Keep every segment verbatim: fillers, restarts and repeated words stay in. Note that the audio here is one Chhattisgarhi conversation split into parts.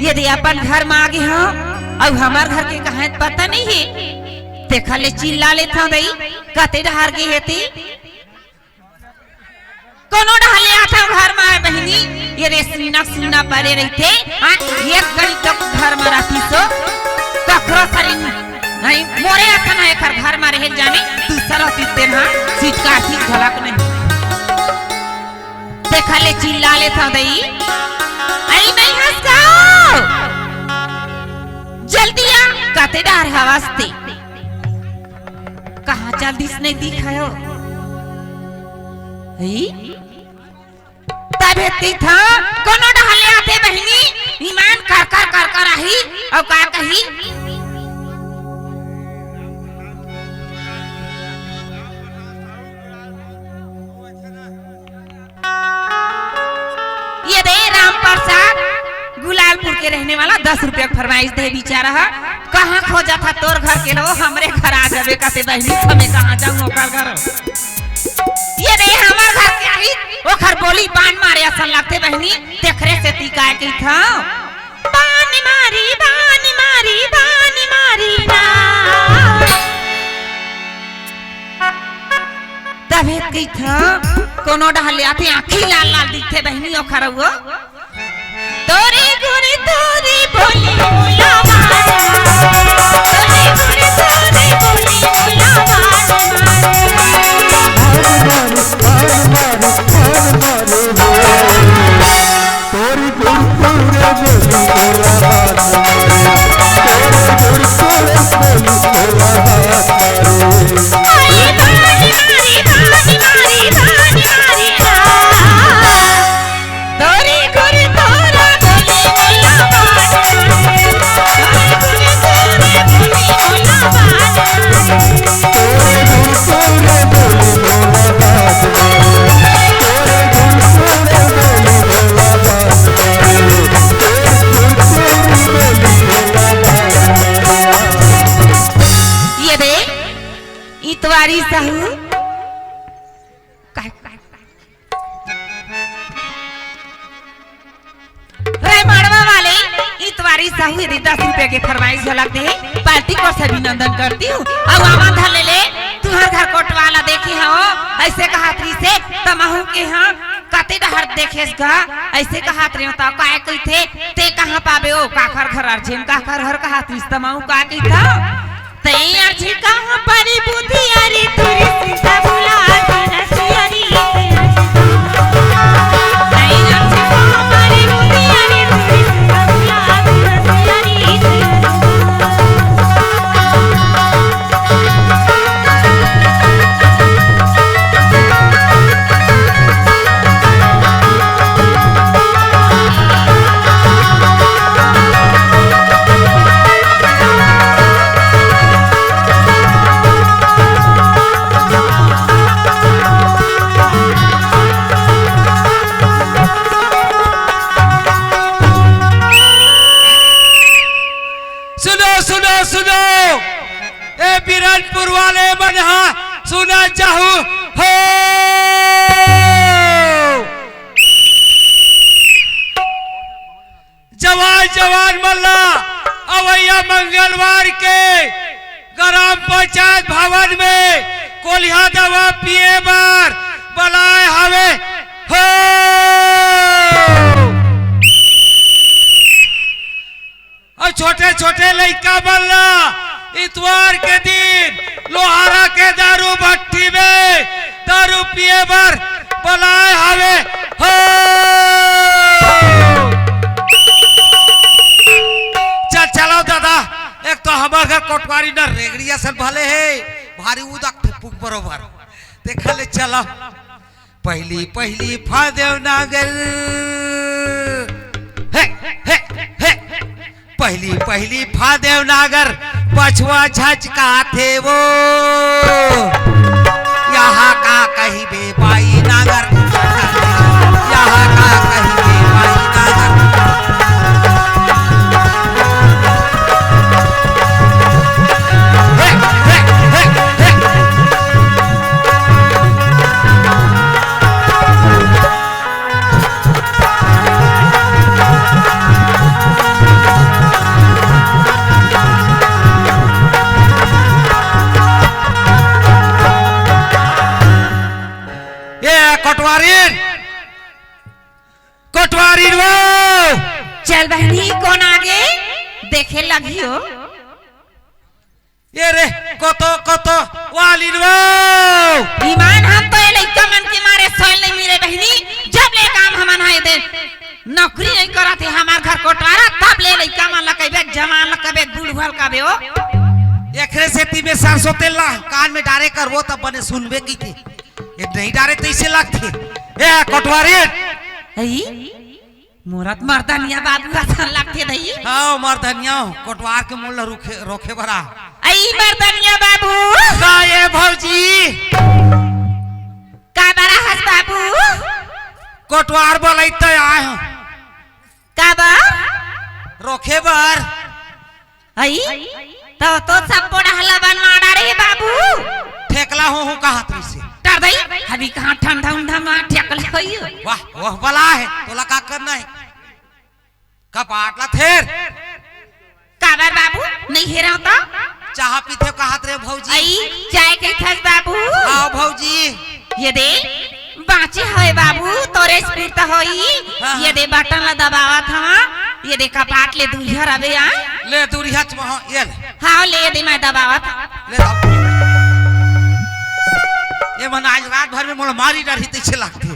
यदि अपन घर म आगे हंव, अउ हमर घर के कहां हे पता नइ हे, तेखर ले चिल्ला लेथंव दई, कते डहर गे हे ते। कोनो डहर ले आथंव घर म बहिनी, ये रे सुन्ना सुन्ना परे रहिथे, हां, एक घड़ी तक घर म रहतिस ओ, कखरो सरी नहीं, मोरे असन हे एखर घर म रहे जाने, दूसर होतिस तेन हा, सिचकार सिच घलक नहीं। तेखर ले चिल्ला लेथंव दई, अई नइ हंस का ओ, जल्दी आ, कते डहर हवस ते। कहां चल दिस नइ दिखय ओ। हई? तभे कहिथंव, कोनो डहर ले आथे बहिनी, ईमान कर कर कर कर आही, अउ का कही? ये दे राम प्रसाद, गुलालपुर के रहने वाला, दस रुपया के फरमाइश दे बिचारा ह। कहां खोजत हा तोर घर के लो, हमरे घर आ जाबे कते बहिनी, हमें कहां जाऊं ओकर घर। ये दे हमर घर के आही, ओखर बोली बान मारे असन लगथे बहिनी, तेखरे सेती काय कहिथंव। बान मारी, बान मारी, बान मारी ना। तभे कहिथंव, कोनो डहर ले आथे, आंखी लाल लाल दिखथे बहिनी ओखर वो। तोरी गुरी तोरी बोली मोला बान मारी, तोरी गुरी तोरी बोली मोला बान मारी। ये दे, इतवारी साहू। काय, काय, काय? रे मड़वा वाले, इतवारी साहू यदि दस रुपया के फरमाइश घलक दे, पार्टी को से अभिनंदन करती हूँ। अउ आवा धर ले ले, तुहर घर कोटवाला देखे हंव, अइसे कहत रहिसे, तमहू के हां कते डहर देखेस गा, अइसे कहत रहिस त काय कहिथे, ते कहां पाबे ओ, काखर घर अर्जेन, काखर घर कहत रहिस, तमहू का कहिथंव? तैं अर्जी कहां परी बुधिया रे, तोरी सीता बुला के रसिया रे। तैं अर्जी कहां परी बुधिया रे, तोरी सीता बुला के रसिया रे। सुनो, सुनो, सुनो, ए बिरनपुर वाले मन हा, सुना जाहू हो। जवान, जवान मन ला अवइया मंगलवार के ग्राम पंचायत भवन में कोलिहा दवा पिए बर बलाए हवे हो। अउ छोटे-छोटे लइका मन ला इतवार के दिन लोहारा के दारू भट्टी में दारू पिए बर बलाए हवे हो। चल, चलव दादा, एक तो हमर घर कोटवारी न रेगड़ी असन भले हे, भारी उदक फुक बरोबर। देखा ले चलव। पहिली पहिली फादेव नागर, हे, हे, हे। पहिली पहिली फादेव नागर, पछवा झचकाथे वो। यहाँ का कहिबे बाई नागर, यहाँ का कहिबे बाई नागर। हे, हे, हे। चल बहिनी, कोन आगे? देखे लगियो। ये रे, कोतो, कोतो, वाली रो। ईमान, हम तो ये लइका मन के मारे सोयल नहीं मिले बहिनी। जब ले काम हमन हा एदे नौकरी नहीं करत हे हमार घर कोटवारा, तब ले लइका मन ला कहिबे, जवान ला कहिबे, बूढ़ भल कहिबे ओ। एकरे सेती में सरसों तेल ला कान में डारे करबो, तब बने सुनबे कहिथे। ये नहीं डारे त अइसे लगथे। ए, कोटवारी। हई? मोर त मर्दनिया बाबू असन लगथे दई। हाँ, मर्दनिया, कोटवार के मुंह ल रोखे, रोखे बरा। अई मर्दनिया बाबू। का ये भौजी? काबर आहस बाबू? कोटवार बोलई त आए हंव। काबर? रोखे बर। हई? त तो सब्बो डहला बनवा डारे हे बाबू। ठेकला हो, हो कहत रहिसे। कर दई, अभी कहाँ ठंडा उंडा मा ठेकला होई। वाह, वह बला हे, तोला का करना हे? कपाट ला थेर। काबर बाबू, नहीं हेरव त? चाहा पीथे कहत रे भौजी। अई, चाय कहिथस बाबू? आओ भौजी। ये दे, बाँचे हवे बाबू, तोरे स्पीड त होई। हाँ, हाँ। ये दे बटन ला दबावत हवा, ये दे कपाट ले दूरिहा रबे आ। ले दूरिहा च महा, ये ले। हाँ, ले दे मैं दबावत हवा। ले दबा। ये मन आज रात भर में मोला मारी डरही तइसे लागथे।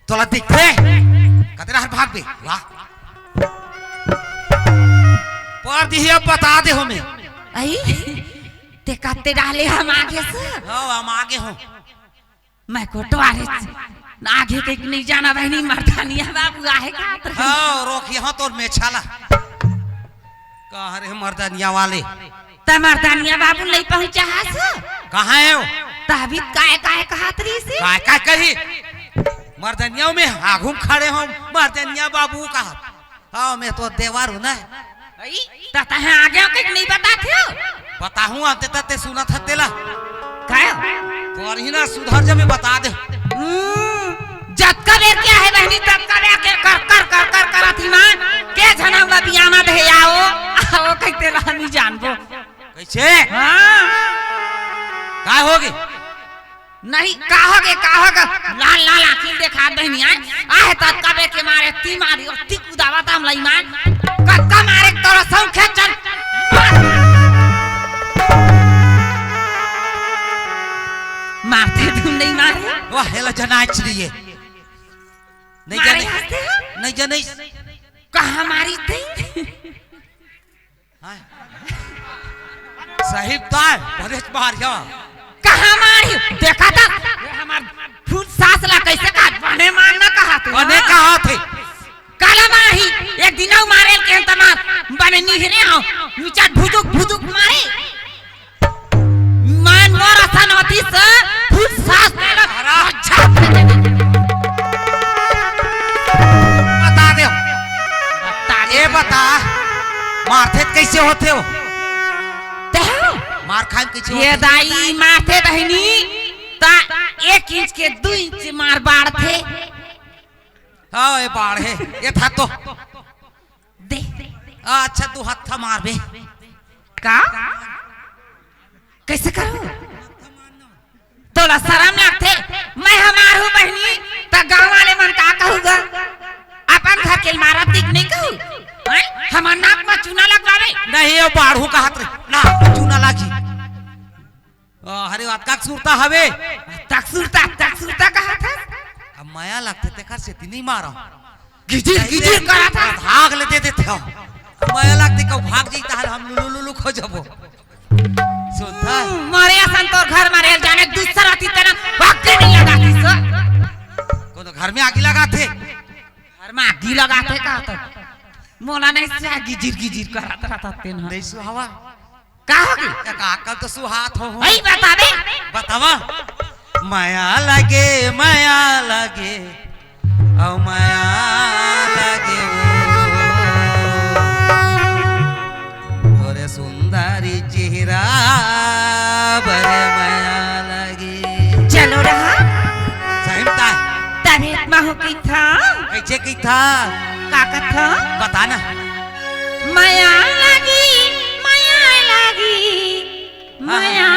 तोला दिखथे? कते रहर भागबे? वाह। पर दिही अब बता दे हमें। अई, ते कते डाले हम आगे से? हो, हम आगे हो। मैं कोटवारे से। आगे के नहीं जाना बहिनी, मर्दनिया बाबू आहे का? हो, रोकिए हो तोर मेछाला। कह रे मर्दनिया वाले। त मर्दनिया बाबू नहीं पहुंचा हस? कहाँ हे वो? तभी काय काय कहत रहिसे? काय काय कही? मर्दनिया में आगू में खड़े हो, मर्दनिया बाबू कहत। हाँ, मैं तो देवर हूँ ना। अई, त तहे आगे हो के नहीं बताथे हो? बताहूँ, आते तते सुनत ह तेला। काय? तोर ही ना सुधर जा, मैं बता दे। हम्म, जतका बेर के आहे बहिनी, ततका बेर के कर, कर, कर, कर, करत ही माँ, के झना ला बियाना दे आओ, आओ कहिथे ला नहीं जानबो। कइसे? हाँ। का होगे? नहीं, का होगे, का होगे? लाल, लाल आँखी देखा बहिनी आए, आहे ततका बेर के मारे ती मारी और ती कुदावत हम लई मान, कतका मारे तोरा सौंखे चल। मारथे धुन नहीं मारे। वाह, हेला जनाच रही है। नहीं मारे जाने। हंसते हो? नहीं जाने। कहाँ मारी थे? हाँ। सही ताय, बनेच मारिया। कहाँ मारी? देखा था? ये हमार फूल सास ला कैसे कहा? बने मार ना कहा थे, बने हाँ? कहा थे? काला मारी, एक दिन अउ मारे के अंत मार, बने निहरे हो, नीचा भुजुक भुजुक मारे। मान मोर असन होती से फुल सास देला। हरा। अच्छा। बता दे। बता दे। ये बता, मारथे त कइसे होथे हो? ते हो? मार खाए म कइसे ये होथे? दाई मारथे बहिनी, त एक इंच के दू इंच मार बाढ़थे। हाँ, ये बाढ़े, ये था तो। दे। अच्छा, तू हत्था मारबे। का? कइसे करो? तोला शरम लागथे? मैं हमार हूँ बहिनी, त गाँव वाले मन का कहूगा? अपन घर के मारत दिख नहीं कहू? हैं? हमर नाक म चूना लगवावे? नहीं, ये बाढ़ू कहत रहे। ना, चूना लागी। अ, हरे, अतका सुरता हवे। अतका सुरता, अतका सुरता कहत हस? अब मया लगथे, तेकर सेती नहीं मारा। गिजिर, गिजिर करत हस। भाग ले दे देथे हो। अब मया लगथे, कहूँ भाग जाई, तहन हम लुलु, लुलु खो जबो। सुनथा? हम्म, मारे असन तोर घर मारे जाने दूसरा ती तेना वाक्य नहीं लगाती सो। कोनो घर में आगी लगाथे? घर में आगी लगाथे का तो? मोला नहीं से गिजिर, गिजिर करत रहता तेन ह। नहीं सुहावा। का होगे? एक अकल तो सुहात हो, हो। अई बताबे। बतावा। मया लगे, मया लगे, अउ मया लगे ओ। तोरे सुंदरी चेहरा बरे मया लगे। चलो रहा। सही म ताय। तबे त महू कहिथा। कइसे कहिथा? का कथा? बता ना। मया लागी, मया लागी, हाँ। मया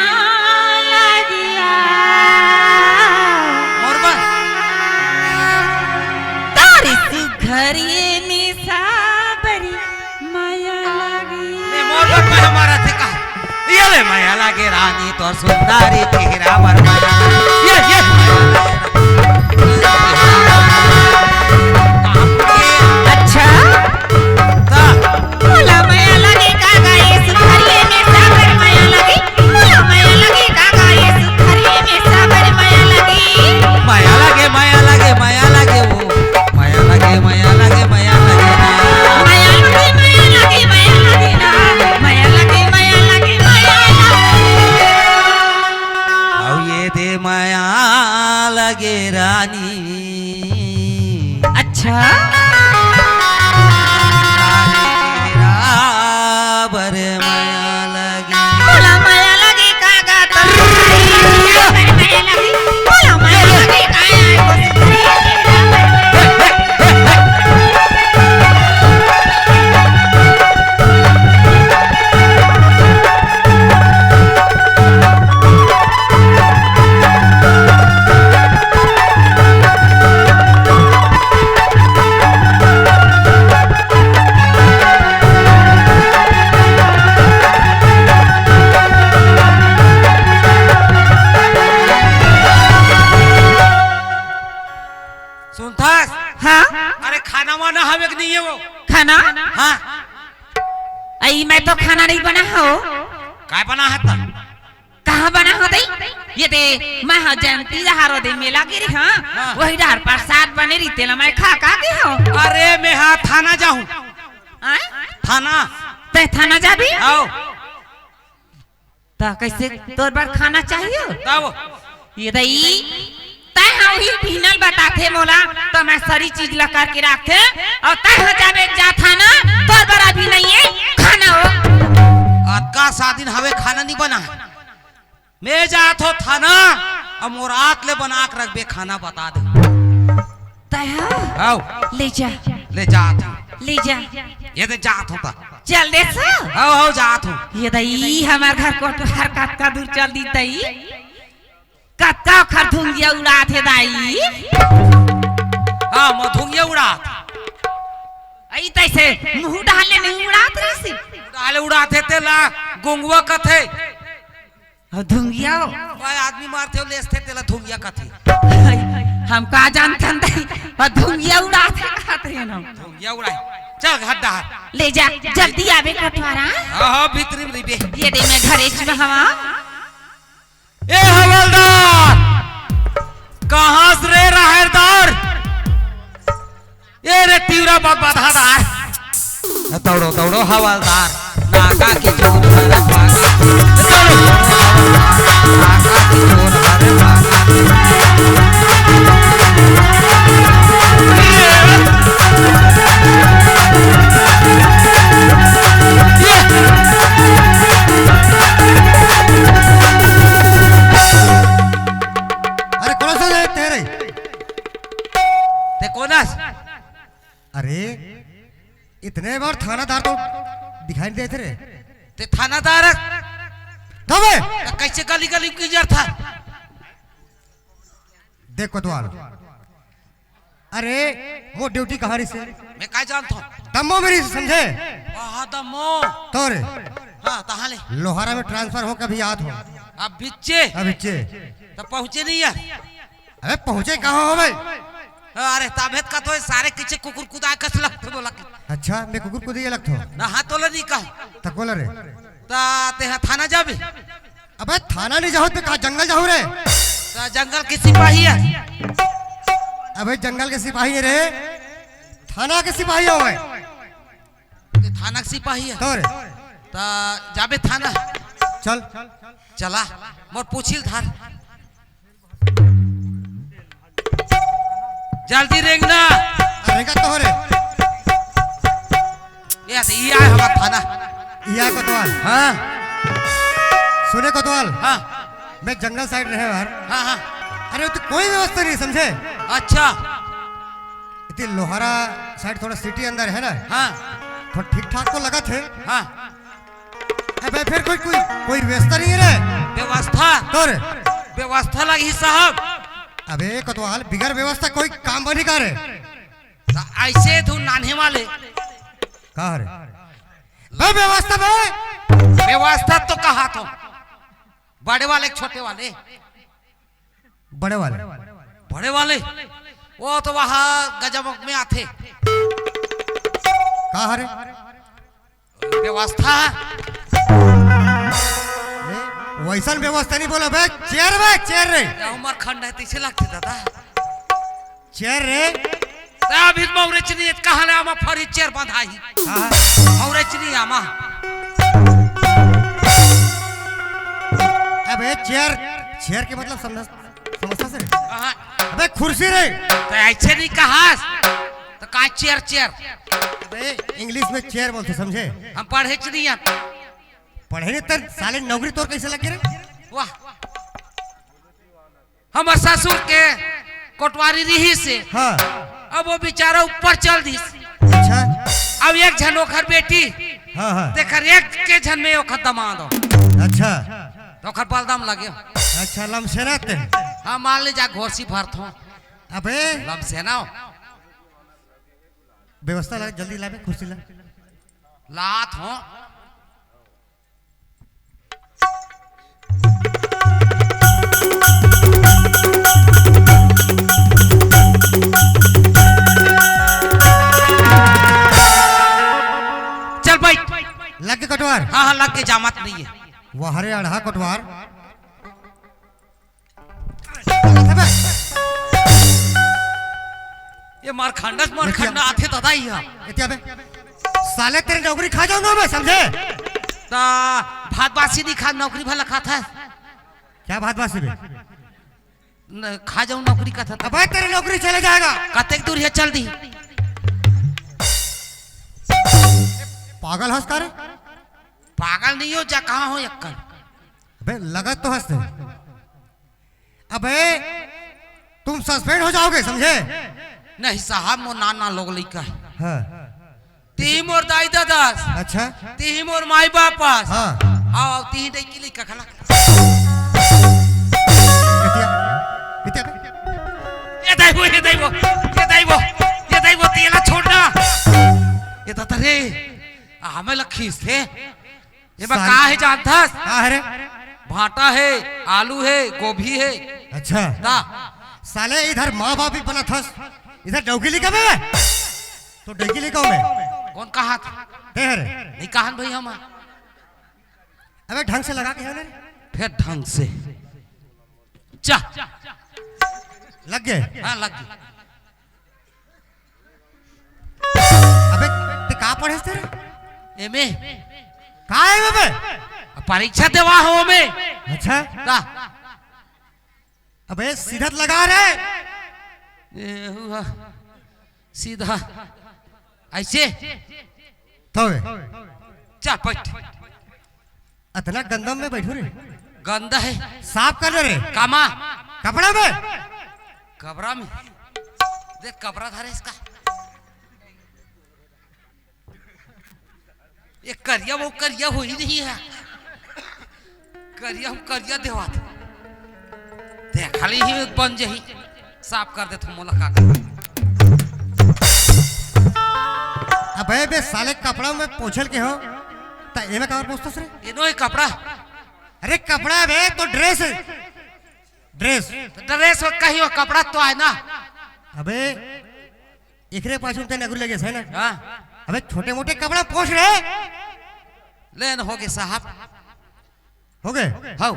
लागिया। मोर बा। सुंदरी चेहरा बर मया। ये, ये। अच्छा। त। मोला मया लगे का गा ये सुंदरिये में साबर मया लगे। मोला मया लगे का गा ये सुंदरिये में साबर मया लगे। मया लगे, मया लगे, मया लगे वो। मया लगे, मया लगे, मया लगे ना। मया लगे, मया लगे, मया लगे ना। मया लगे, मया लगे, मया लगे। अउ ये दे मया लगे रानी। अच्छा। बर मया लगे। मोला मया लगे का गा तो सुंदरी चेहरा बर मया लगे। मोला मया लगे का गा तो सुंदरी चेहरा बर मया लगे। सुनथस? हाँ? अरे, खाना वाना हवे कि नहीं है वो? खाना? हाँ। अई, मैं तो खाना नहीं बना हो। काय बना है त? कहाँ बना हो दई? ये दे, मैं हा जयंती डहार ओ दे मेला गे रही, हाँ? हाँ। वही डहार प्रसाद बने रही, तेला मैं खा का गे हो। अरे, मैं हा थाना जाहूँ। आय? थाना। तै थाना जाबे? आओ। त कैसे तोर बर खाना चाहिए? तब? ये दई, तै हा उही बिहनल बताथे मोला, त मैं सरी चीज ला करके राखथे, अउ तै हा जाबे जा थाना, तोर बर अभी नहीं है खाना हो। अतका सादिन हवे खाना नहीं बना। मैं जात हो थाना, अउ मोर आत ले बना के रखबे खाना बता दे। तै हा? आओ। ले जा। ले जात हो। ले जा। ये दे जात हो त। चल दे सा। आओ, आओ, जात हो। ये दई हमर घर कोटवार कतका दूर चल दी दई। कतका ओखर धुंगिया उड़ात हे दाई। हाँ, मोर धुंगिया उड़ात। अई तैसे मुँह डाले नहीं उड़ात रहिसी। डाले उड़ात हे तेला गुंगवा कथे। अउ धुंगिया हो? कोई आदमी मारथे, लेसथे, तेला धुंगिया कथे। हम का जानथन दई, अउ धुंगिया उड़ाथे कहत हे ना। धुंगिया उड़ाए। चल घर डहार। ले जा, जल्दी आबे कोटवारा। हाँ, हाँ, भीतरी में रहिबे। ये दे मैं घरेच में हवा। ए हवलदार, कहाँ से रे राहेरदार? ए रे तिवरा बदबदहादार। दौड़ो, दौड़ो हवलदार, नाका के चोर हरे पाका। दौड़ो, दौड़ो हवलदार, नाका के चोर हरे पाका। अरे कोन सा है तेरे? ते कोन अस? अरे, इतने बार थानादार तो दिखाई नहीं देते रे। ते थानादार अस? कबे? त कैसे गली गली की जर था? देख कोतवाल, अरे, वो ड्यूटी कहाँ रही से? मैं का जानता हूँ? दम्मो मेरी समझे? वहाँ दम्मो। तो रे? हाँ, तहाँ ले। लोहारा में ट्रांसफर हो, कभी याद हो? अब बिच्चे? अब बिच्चे। तब पहुँचे नहीं यार। अबे पहुंचे कहाँ हो बे? अरे ताबेत का तो सारे किचे कुकुर कुदा कस लगथे बोला कि। अच्छा, मैं कुकुर कुदइया लगथों। ना हाँ तोला नहीं कहा। त कोला रे? त तेहा थाना जाबे। अबे थाना नहीं जाहूं त का जंगल जाहूं रे? त जंगल के सिपाही है। अबे जंगल के सिपाही नहीं रे, थाना के सिपाही हो मैं। ते थाना के सिपाही है। तो रे? त जाबे थाना। चल। चला, मोर पूछिल थार। जल्दी रेंगना। अरे का तोहरे? ये आते, ये आए हमार थाना। ये आए कोतवाल। हाँ। सुने कोतवाल। हाँ। मैं जंगल साइड रहे यार। हाँ, हाँ। अरे, तो कोई व्यवस्था नहीं समझे। अच्छा। इतनी लोहारा साइड थोड़ा सिटी अंदर है ना। हाँ। थोड़ा ठीक ठाक तो लगा थे। हाँ। अबे फिर कोई, कोई, कोई व्यवस्था नहीं है रे। व्यवस्था? तो रे? व्यवस्था लगी साहब। अबे कोतवाल, बिगर व्यवस्था कोई काम बनी का रे? त ऐसे तू नान्हे वाले। का रे? बे व्यवस्था बे। व्यवस्था तो कहा तो। बड़े वाले के छोटे वाले? बड़े वाले। बड़े वाले, वो तो वहाँ गजब में आथे। का हरे? व्यवस्था। ए, वैसन व्यवस्था नहीं बोला बे, चेयर बे, चेयर रे। ये उमर खंड है, तैसे लगते दादा। चेयर रे। ते अभी मौरे चनी कहाँ ले आमा फरी चेयर बंधाही। हाँ। मौरे चनी आमा। अबे चेयर, चेयर के मतलब समझ, समझता से रे? हाँ। अबे कुर्सी रे। ते ऐसे नहीं कहास। तो का चेयर, चेयर? अबे इंग्लिश में चेयर बोलते, समझे? हम पढ़े च नहीं है। पढ़े नहीं तो साले नौकरी तोर कैसे लग गे रे? वाह। हमर ससुर के कोटवारी रिहिस हे। हाँ। अब वो बेचारा ऊपर चल दिस। अच्छा। अब एक झन ओखर बेटी, हाँ, हाँ। तेखर एक के झन में ओखर दमाद हो। अच्छा। तो ओखर बलदम लगे। अच्छा, लमसेना ते। हाँ, मान ले जा घोसी भरत हो। अबे। लमसेना हो। व्यवस्था ला, जल्दी लाबे, कुर्सी ला। लात हो। चल बैठ। लग के कटवार। हाँ, हाँ, लग के जामत नहीं है। वाह रे अड़हा कटवार। ये मारखंडस मारखंड आथे दादा ही हा। एतिया बे। साले तेरी नौकरी खा जाऊंगा मैं, समझे? ता भात बासी नहीं खा, नौकरी भला खाता है। क्या भात बासी बे? न, खा जाऊं नौकरी का था। अबे तेरी नौकरी चले जाएगा। कतेक दूर है चल दी। पागल हंस कर। पागल नहीं हो जा, कहाँ हो यक्कल? अबे लगत तो हंसते। अबे तुम सस्पेंड हो जाओगे, समझे? नहीं साहब, मोर नाना लोग लइका है। हाँ। तिही मोर दाई ददा अस। अच्छा। तिही मोर माई बाप अस। हाँ। आओ, तिही डइकी लइका खला। एतिया, एतिया। ये दाई वो, ये दाई वो, ये दाई वो, ये दाई वो, तेला छोड़ ना। ये ददा रे, हमें लखीस थे। एमा साल- का हे जानथस? का हरे? भांटा हे, आलू हे, गोभी हे। अच्छा। ता। साले इधर माँ बाप भी बनत हस, इधर डौकी लिखा बे? तो डौकी लिखा हूँ मैं। कौन कहा था? ते हरे। नहीं कहा भाई हम। अबे ढंग से लगा के है ना? फिर ढंग से। जा। लग गए? हाँ, लग गए। अबे, ते का पढ़े तेरे? एमे। का है एमे बे? परीक्षा देवा हो में। अच्छा। का? अबे, सीधा लगा रे। ए, हुआ। सीधा। ऐसे? तो बे। चल, बैठ। अतना गंदा में बैठू रे। गंदा है। साफ कर ले रे। कामा? कपड़ा में। कपड़ा में। देख कपड़ा धरे इसका। ये करिया वो करिया हो ही नहीं है। करिया हम करिया देवात। देख खाली ही बन जही। साफ कर दे तो मोला का कर। अबे बे साले कपड़ा में पोछल के हो। त एमे काबर पोछतस रे? ये नो ये कपड़ा। अरे कपड़ा बे तो ड्रेस है। ड्रेस। तो ड्रेस हो कहीं हो कपड़ा तो आए ना। अबे एकरे पाछू में ते नगुर लगे है ना। हाँ। अबे छोटे मोटे कपड़ा पोछ रहे। लेन हो गए साहब। हो गए? हाँ,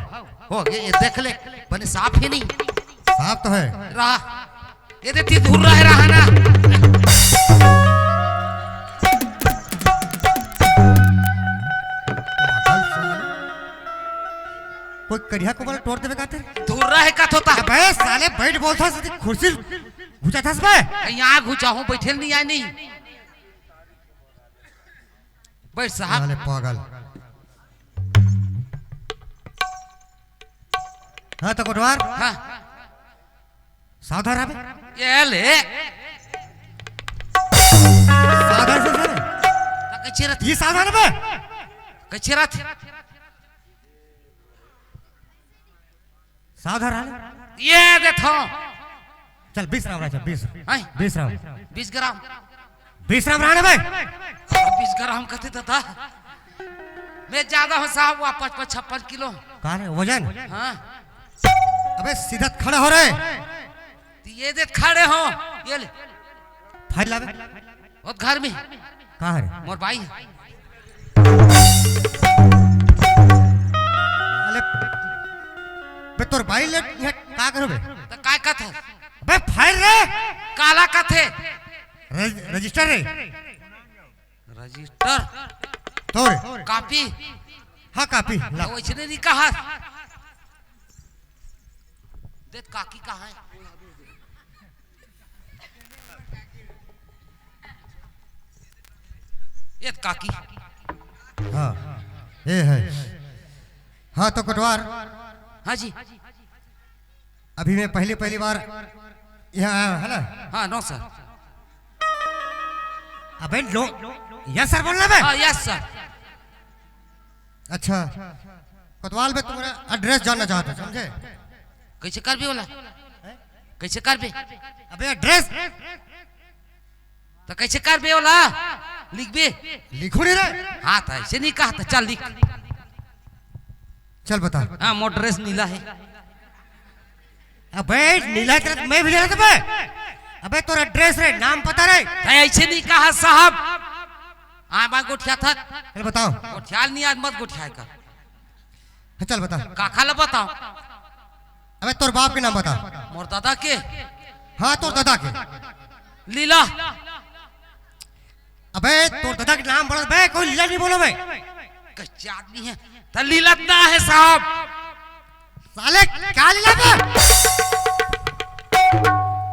हो गए, ये देख ले, बने साफ ही नहीं। साफ तो है। रहा, ये दे ती धुर्रा है रहा ना। कोई करिया को बोला तोड़ देवे का तेरे? धुर्रा है का थोता? अबे साले बैठ बोलता सीधी कुर्सी घुचा था बे। यहाँ घुचा हूँ, बैठे नहीं आए नहीं। बैठ साहब। साले पागल। हाँ तो कोटवार। हाँ। सावधान रह बे। ये ले। सावधान से सर। कच्चे रथ। ये सावधान बे। कच्चे रथ। सावधान रह। ये देखो। चल बीस राउंड रहा, चल बीस। हैं? बीस राउंड। बीस ग्राम। बीस राउंड रहा ना भाई। बीस ग्राम कहते दादा। मैं ज्यादा हूँ साहब, वह पचपन छप्पन किलो। का रे, वजन? हाँ। अबे सीधा खड़ा हो रे। तो ये दे खड़े हो, ये ले। फाइल लावे। बहुत घर में। कहाँ है? मोर बाई। अले, बे तोर बाई ले, ये का करो बे? तो काय कथे? बे फाइल रे। काला कथे? रज-, रजिस्टर रे। रजिस्टर। तोर। कापी। हाँ, कापी। ला। तो वैसने नहीं कहा। देख काकी कहाँ है? ये काकी। हाँ, ये है। हाँ, तो कोटवार। हाँ जी। अभी मैं पहली, पहली बार यहाँ आया हूँ, है ना? हाँ, नो सर। अबे नो, यस सर बोलना बे। हाँ, यस सर। अच्छा, कोतवाल बे तुम्हारा एड्रेस जानना चाहता हूँ, समझे? कैसे करबे ओला? कैसे करबे? अबे एड्रेस। तो कैसे करबे ओला? लिखबे? लिखो नहीं रे। हाँ, तो ऐसे नहीं कहा, तो चल लिख। चल बता। हाँ, मोर ड्रेस नीला है। अबे नीला तेरा, मैं भी जाना था बे। अबे तोर एड्रेस रे, नाम पता रे। तो ऐसे नहीं कहा साहब। हाँ, मैं गोठिया था। चल बताओ। गोठियाल नहीं, आज मत गोठियाए कर। हाँ, चल बता। काखा ला बताओ। अबे तोर बाप के नाम बता। मोर दादा के? हाँ, तोर दादा के। लीला। अबे तोर दादा के नाम बोला बे, कोई लीला नहीं बोलो बे। कच्चा आदमी है। तो लीला ना है साहब। साले क्या लीला बे?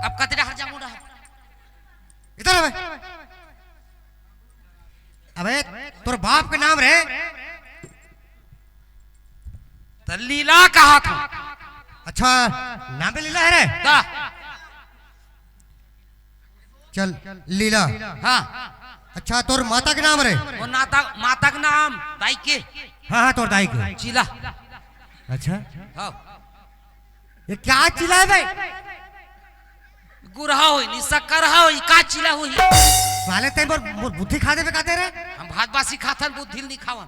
अब कतरे हर जा मुड़ा। इधर आ बे। अबे तोर बाप के नाम रे। तो लीला कहा था। अच्छा, नाम पे लीला है रे। दा। चल, लीला। हाँ। अच्छा, तोर माता के नाम रे? वो नाता, माता के नाम, दाई के। हाँ, हाँ, तोर दाई के। चीला। अच्छा। हाँ। ये क्या चीला है बे? गुरहा होई, नी सक्कर होई, का चीला होई? साले ते मोर, मोर बुद्धि खा देबे का दे रे? हम भात बासी खाथन, बुद्धि नहीं खावन।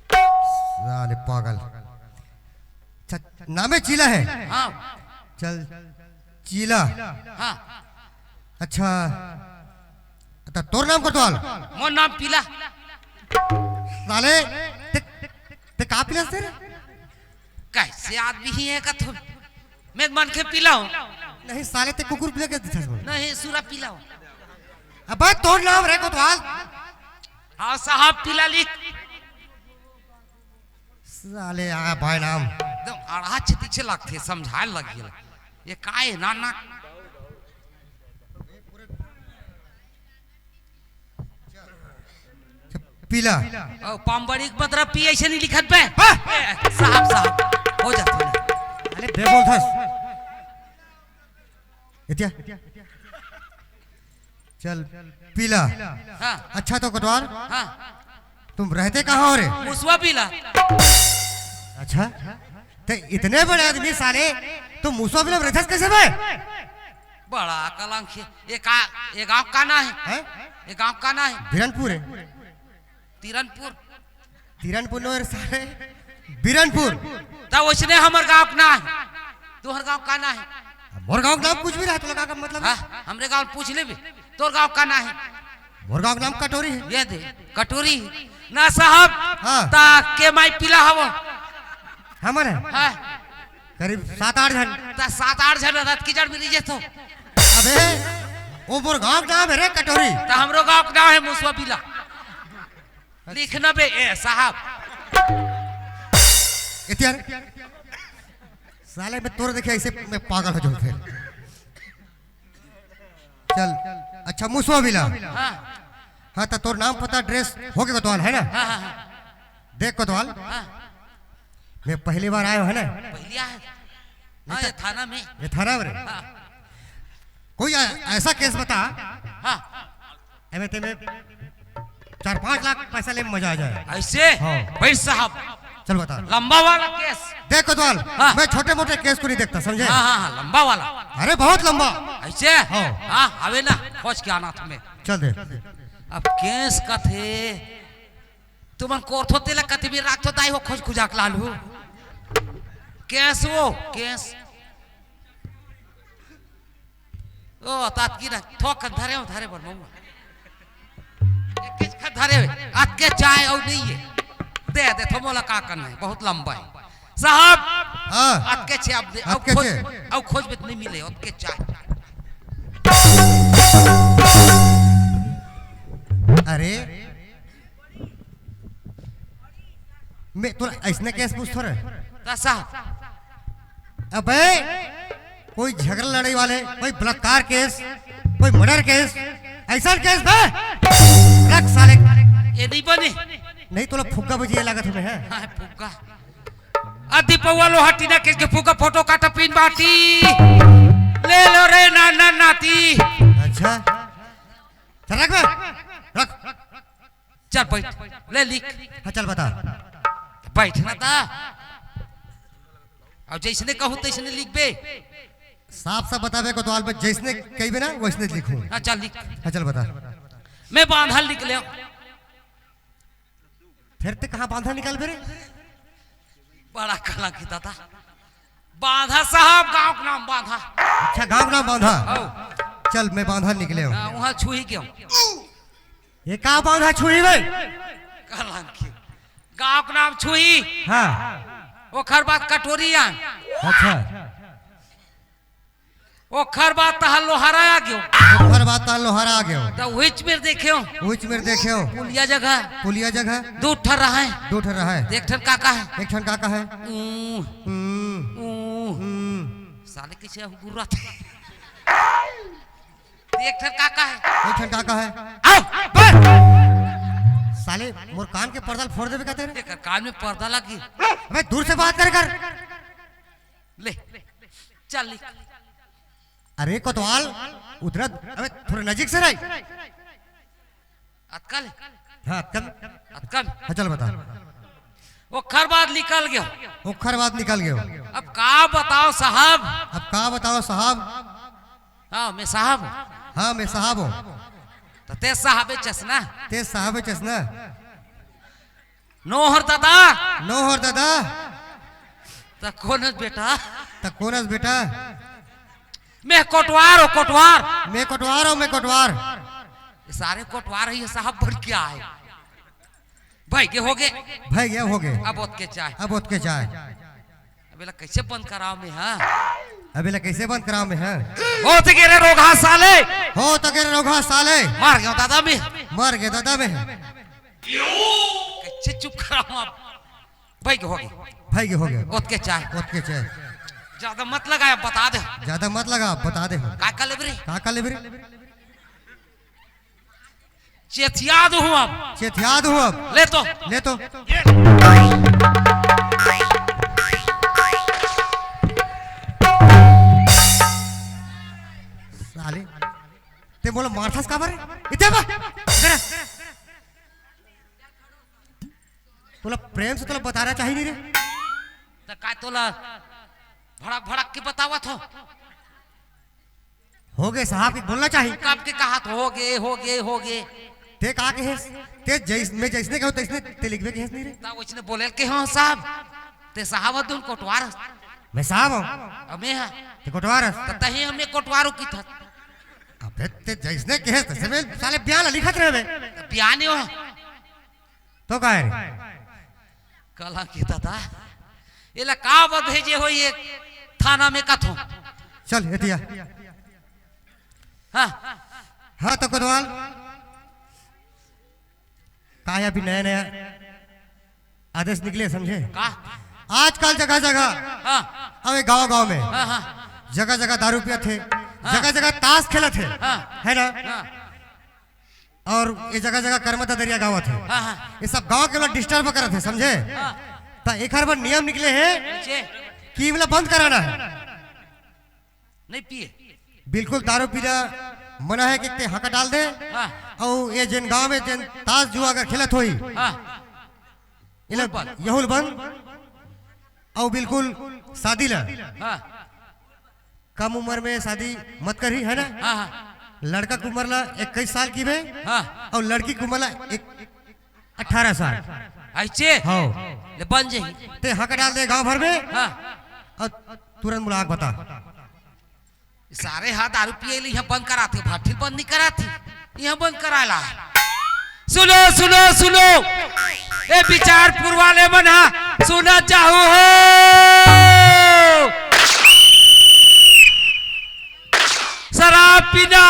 साले पागल। अच्छा, नामे चीला है? हाँ। चल, चीला। हाँ। अच्छा, त तोर नाम कोतवाल? मोर नाम पीला। साले, ते, ते का पीला से रे? कैसे आदमी ही है का तू? मैं मन के पीला हूँ। नहीं साले, ते कुकुर पीला के दिखा बोल। नहीं, सूरा पीला हूँ। अबे तोर नाम रे कोतवाल। हाँ साहब, पीला लिख। साले आ भाई नाम। एकदम अड़ाच पीछे लगथे, समझाए लग गेल। ये काय ना ना। पीला। ओ, पामबड़ी के मतलब पी ऐसे नहीं लिखत बे। हाँ। ए, साहब, साहब, हो जाते हैं। अरे बे बोल था। इतिया। चल, पीला। हाँ। अच्छा तो कोतवाल, हाँ। तुम रहते कहाँ हो रे? मुसवा पीला। अच्छा, ते इतने बड़े आदमी साले, तुम मुसवा पीला में रहते कैसे बे? बड़ा कलंक है। ये का, ये गांव का ना है? हैं? ये गांव का ना है? बिरनपुर है। तिरनपुर। तिरनपुर नो रे साले, बिरनपुर। त वैसने हमर गांव के ना है। तोहर गांव का ना है? मोर गांव के नाम कुछ भी रहा, तोला का मतलब है? हाँ, हमरे गांव पूछ लेबे, तोर गांव का ना है? मोर गांव के नाम कटोरी है। ये दे, कटोरी। ना साहब, हाँ। ता के माई पीला हवो। हमर है? हाँ। करीब सात आठ झन। ता सात आठ झन रथ की जड़ मिली जे तो। अबे, वो मोर गांव के नाम है रे कटोरी। ता हमरो गांव के नाम है मुसवा पीला। लिखना बे, ए, साहब। इतियार। साले मैं तोर देखे ऐसे मैं पागल हो जाऊं फिर। चल, अच्छा, मुसवा बिला। हाँ। हाँ, तो तोर नाम पता, ड्रेस हो गए कोतवाल, है ना? हाँ, हाँ, हाँ। देख कोतवाल, हाँ। मैं पहली बार आया हूँ, है ना? पहली आया है? नहीं हाँ, तो ये थाना में। ये थाना में रे? हाँ। कोई ऐ-, ऐसा केस बता, हाँ। एमे तेमे चार पाँच लाख पैसा ले में मजा आ जाए। ऐसे? हाँ। भाई साहब। चल बता। लंबा वाला केस। देख कोतवाल, हाँ। मैं छोटे मोटे केस को नहीं देखता, समझे? हाँ, हाँ, हाँ, लंबा वाला। अरे बहुत लंबा। ऐसे? हाँ। हाँ, आवे ना, खोज के आना तुम्हें। चल दे। अब केस का थे, तुमन कोरथो तेला कति बेर राखथो दाई हो, खोज खुजाक लालू। केस वो, केस। ओ, तातकी ना, थोक धरे हो, धरे बर मऊआ। एकेच खत धरे हो, अतके चाय अउ नहीं है। दे, दे, थो मोला का करना है, बहुत लंबा है। साहब, हाँ। अतके छे, अब दे, अब अतके खोज, छे। अब खोज में नहीं मिले, अतके चाय। अरे, मैं तोला अइसने केस पूछथों रे। त साहब। अबे, कोई झगड़ा लड़ाई वाले, कोई बलात्कार केस, कोई मर्डर केस, अइसन केस बे? रख साले। ये नहीं बने। नहीं तोला फुग्गा बजिए लागत हमें है। हाँ, फुग्गा। अ दीपवा लोहा टीना केस के फुग्गा फोटो काटा पिन बाटी। ले लो रे ना, ना, नाती। अच्छा। चल रख बे। रख। चल बैठ, ले लिख। हाँ, चल बता। बैठ ना ता। अब जैसने कहूँ तैसने लिखबे। साफ साफ बताबे कोतवाल बे, जैसने कहिबे ना वैसने लिखूँ। हाँ, चल लिख। हाँ, चल बता। मैं बांधा लिख ले। फिर ते कहाँ बांधा निकालबे रे? बड़ा कलंकी दादा। बांधा साहब, गांव के नाम बांधा। अच्छा, गांव के नाम बांधा। हौ। चल, मैं बांधा निकले हूँ। हाँ, वहाँ छुही के हूँ। ये का बांधा छुही बे? कलंकी। गांव के नाम छुही। हाँ। ओखर बाद कटोरिया। अच्छा। ओखर बाद तहार लोहारा आ गयो। ओखर बाद तहार लोहारा आ गयो। त उहिच मेर देखेंव। उहिच मेर देखेंव। पुलिया जगह। पुलिया जगह। दू ठन रहय। दू ठन रहय। एक ठन काका हे। एक ठन काका हे। ऊं। ऊं। ऊं। ऊं। साले कइसे गुर्राथे। एक ठन काका हे। एक ठन काका हे। आओ। बस। साले मोर कान के पर्दा ल फोड़ देबे का तें रे? एकर कान में पर्दा लगी। अबे दूर से बात करे कर। ले, चल ले। अरे कोतवाल, उधर, अबे थोड़ा नजीक से रह। अतका ले। हाँ, अतका ले। अतका ले। हाँ, चल बता। ओखर बाद निकल गयो। ओखर बाद निकल गयो। अब का बताओ साहब? अब का बताओ साहब? हाँ, मैं साहब हूँ। हाँ, मैं साहब हूँ। त तें साहबे चस ना। तें साहबे चस ना। नोहर दादा। नोहर दादा। त कोन हस बेटा? त कोन हस बेटा? मैं कोटवार हूँ, कोटवार। मैं कोटवार हूँ, मैं कोटवार। ये सारे कोटवार हे, ये साहब बन के आए। भइगे होगे। भइगे होगे। अब ओतके चाय। अब ओतके चाय। अब एला कइसे बंद कराओं मैं, हाँ? अब एला कइसे बंद कराओं मैं, हाँ? हो त गे रे रोगहा साले। हो त गे रे रोगहा साले। मर गेंव दादा मैं। मर गेंव दादा मैं। कइसे चुप कराओं अब? भइगे होगे। भइगे होगे। ओतके चाय। ओतके चाय। जादा मत लगा, अब बता देंव। जादा मत लगा, अब बता देंव। का का लेबे रे? का का लेबे रे? चेथिया दूहूँ अब। चेथिया दूहूँ अब। ले तो। ले तो। साले, तें मोला मारथस काबर? इधर आ, इधर आ। तोला प्रेम से तोला बताना चाहिए नहीं रे। त का तोला भड़क भड़क के बतावत हों? होगे साहब के बोलना चाहिए। कब के कहाथों होगे, होगे, होगे। तें का कहेस? तें जइस-, मैं जइसने कहूँ तइसने तें लिखबे कहेस नहीं रे। त वइसने बोले ल कहेंव साहब। तें साहब हस धुन कोटवार हस। मैं साहब हूँ। अब मैं हा। तें कोटवार हस। त तहीं हमें कोटवार हूँ किथस। अबे तें जइसने कहेस तइसने मैं साले बयान लिखत रहे बे। त बयान हो। तो काय रे? कलंकी दादा, एला का बर भेजे हो ये थाना में कथों? चल, एतिया। हाँ। हाँ, तो कोतवाल, का हे अभी नया नया आदेश निकले, समझे? का? आजकल जगह जगह, हाँ। अबे गांव गांव में, हाँ, हाँ। जगह जगह दारू पियत हे, हाँ। जगह जगह ताश खेलत हे, हाँ। है ना? हाँ। अउ ये जगह जगह करमत दरिया गावत हे। हाँ, हाँ। ये सब गांव के लोग disturb करत हे, समझे? हाँ। त एकर बर नियम निकले हे कइसे? कि एमला बंद कराना हे। नहीं पिए। बिल्कुल दारू पीना मना हे कि तें हाका डाल दे। हाँ। अउ ये जेन गांव में जेन ताश जुआ अगर खेलत होही, हाँ। एला यहू ल बंद। अउ बिल्कुल शादी ला। हाँ। कम उमर में शादी मत करही, है ना? हाँ, हाँ। लड़का के उमर ला इक्कीस साल कहिबे, हाँ। अउ लड़की के उमर ला एक, अठारह साल। ऐसे? हाँ। ले बन जाही। ते हक डाल दे गांव भर में। हाँ। अउ तुरंत मुलाक बता। सारे हा दारू पिए ले इहाँ बंद कराथे, भाठिल बंद नहीं कराथे, इहाँ बंद कराला। सुनो, सुनो, सुनो, ए बिचारपुर वाले मन हा, सुना चाहू हो। शराब पीना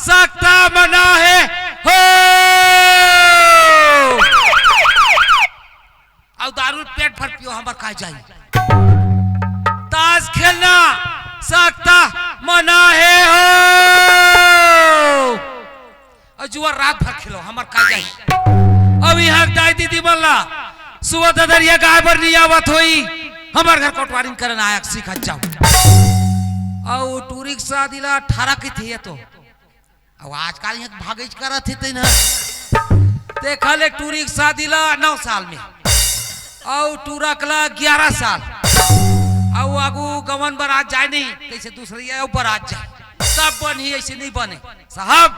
सख्त मना है हो। अउ दारू पेट भर पियो, हमर का जाई। ताश खेलना सख्त मना है हो। अउ जुआ रात भर खेलो, हमर का जाई। अउ इहाँ दाई दीदी मन ला सुबह ददरिया गाय बर नहीं आवत होई, हमर घर कोटवारिन करन आया सीखत जाओ। अउ टूरी के शादी ला अठारह के थे ये तो। अउ आजकल इहाँ भागेच करत हे तेन ह। देखा ले टूरी के शादी ला नौ साल में, अउ टूरा के ला ग्यारह साल, अउ आगू गवन बरात जाए नहीं, तैसे दूसरी अउ बरात जाए, सब बन ही ऐसे नहीं बने साहब।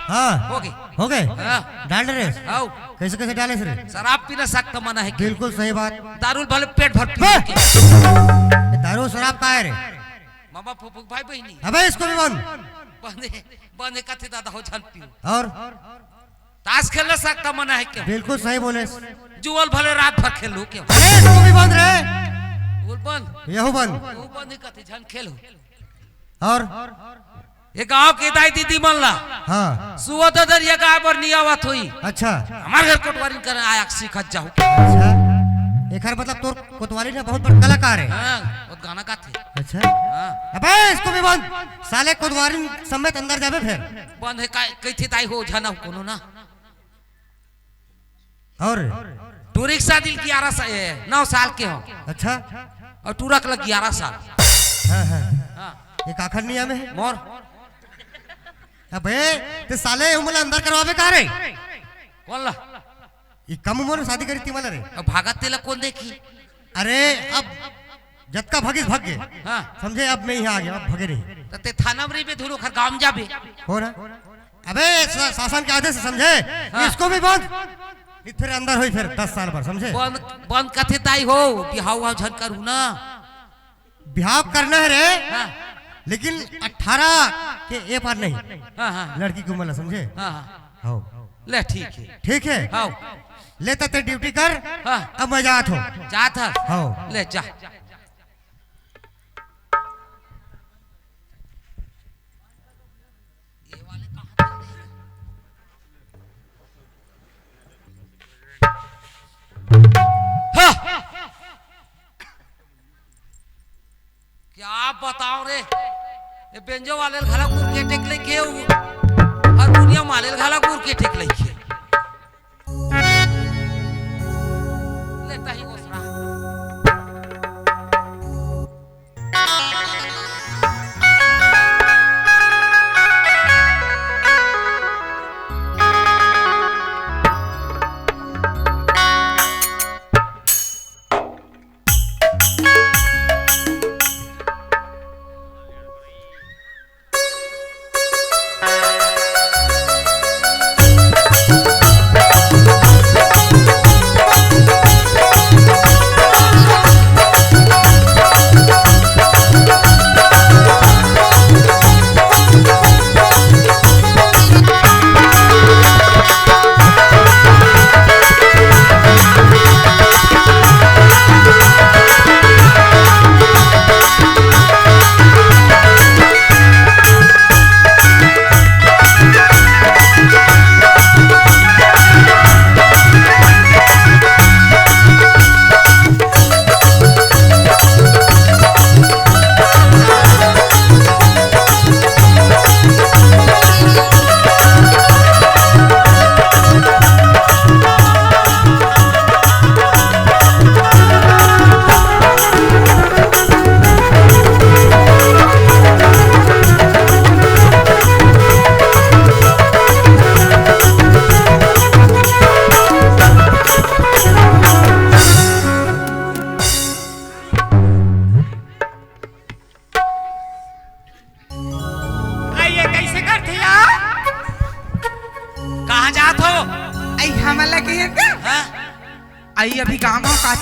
हाँ। हो गए। हो गए? हाँ। डाल रहे? आओ। कैसे कैसे डाले रे? शराब पीना सख्त मना है कि? बिल्कुल सही बात। दारू भले पेट भर पी बे! के। ये दारू शराब का है रे? मामा फूफू भाई बहिनी। अबे इसको भी बंद। बंदे, बंदे कथे दादा हो झन पीऊ। और? ताश खेलना सख्त मना है क्या? बिल्कुल सही बोले। जुअल भले रात भर खेल लो क्या? अरे इसको भी बंद रे। बोल बंद। यहू बंद। वो बंद कथे झन खेलो। और? ये गांव के दाई दीदी मन ला। हाँ। सुबह ददरिया गाय बर नहीं आवत होई। अच्छा। हमार घर कोटवारी कर आया सीखत जाओ। अच्छा। एकर मतलब तोर कोतवाली ना बहुत बड़ कलाकार है। हाँ, बहुत गाना गाथे। अच्छा। हाँ। अबे इसको भी बंद। साले कोतवाली समेत अंदर जाबे फिर। बंद है का, कइथे ताई हो जाना कोनो ना। और? टूरी के शादी ग्यारह साल, ए, नौ साल के हो। अच्छा। अउ टूरा के लग ग्यारह साल। हाँ, हाँ। हाँ। ये काखर नहीं आमे है? मोर। अबे, ते साले हमला अंदर करवाबे का रे? कौन ला? ये कम उम्र में शादी करी थी मला रे। अब भागत तेला कौन देखी? अरे, अब जतका भगिस भग गे। हाँ। समझे, अब मैं यहाँ आ गया, अब भगे नहीं। तो ते थाना में रहिबे, धुरो खर गांव में जाबे। हो ना? अबे, सा-, शासन के आदेश से समझे, हाँ। इसको भी बंद। ये फिर अंदर होई फिर दस साल भर, समझे? बंद, बंद कथे ताई हो, बिहाव उहाव झन करू ना। बिहाव करना है रे, हाँ। लेकिन अठारह के ए पार नहीं। हाँ, हाँ। लड़की की उम्र ला, समझे? हाँ, हाँ। हाँ। ले, ठीक है। ठीक है? हाँ। ले, त ते ड्यूटी कर, हाँ। अब मैं जात हूँ। जात है? हाँ। ले, जा। हाँ। क्या बताओ रे, ये बेंजो वाले घला गुर के टेक लेके, हारमोनियम वाले घला गुर के टेक लेके। लेता ही ओसरा।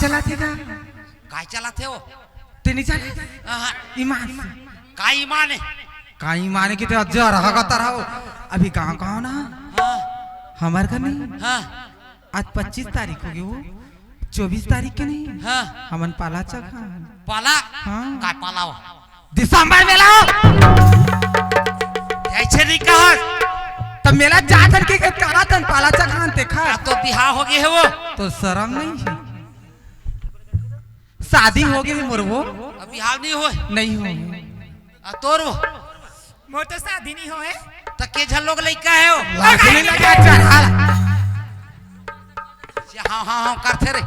चलाथे का? काय चलाथे वो? ते नहीं चला? आहा। ईमान से। का ईमान हे? का ईमान हे कि ते अज्जर हगतर हो। अभी गाँव गाँव ना। हाँ। हमर घर नहीं। हाँ। आज पच्चीस तारीख होगे वो। चौबीस तारीख के नहीं। हाँ। हमन पाला चघान। पाला? हाँ। काय पाला वो? दिसंबर मेला। ऐसे नहीं कहा। त मेला जाथन के कहत हन पाला चघान ते खा। का तो बिहाव होगे हे वो? तो शरम नहीं हे। शादी होगे हे मोर वो। अब बिहाव नहीं होय? नहीं होय। आ तोर वो? मोर तो शादी नहीं होय। त के झन लोग लइका हे वो? लाज नहीं लगा चढ़ा। हाँ, हाँ, हाँ, करथे रे।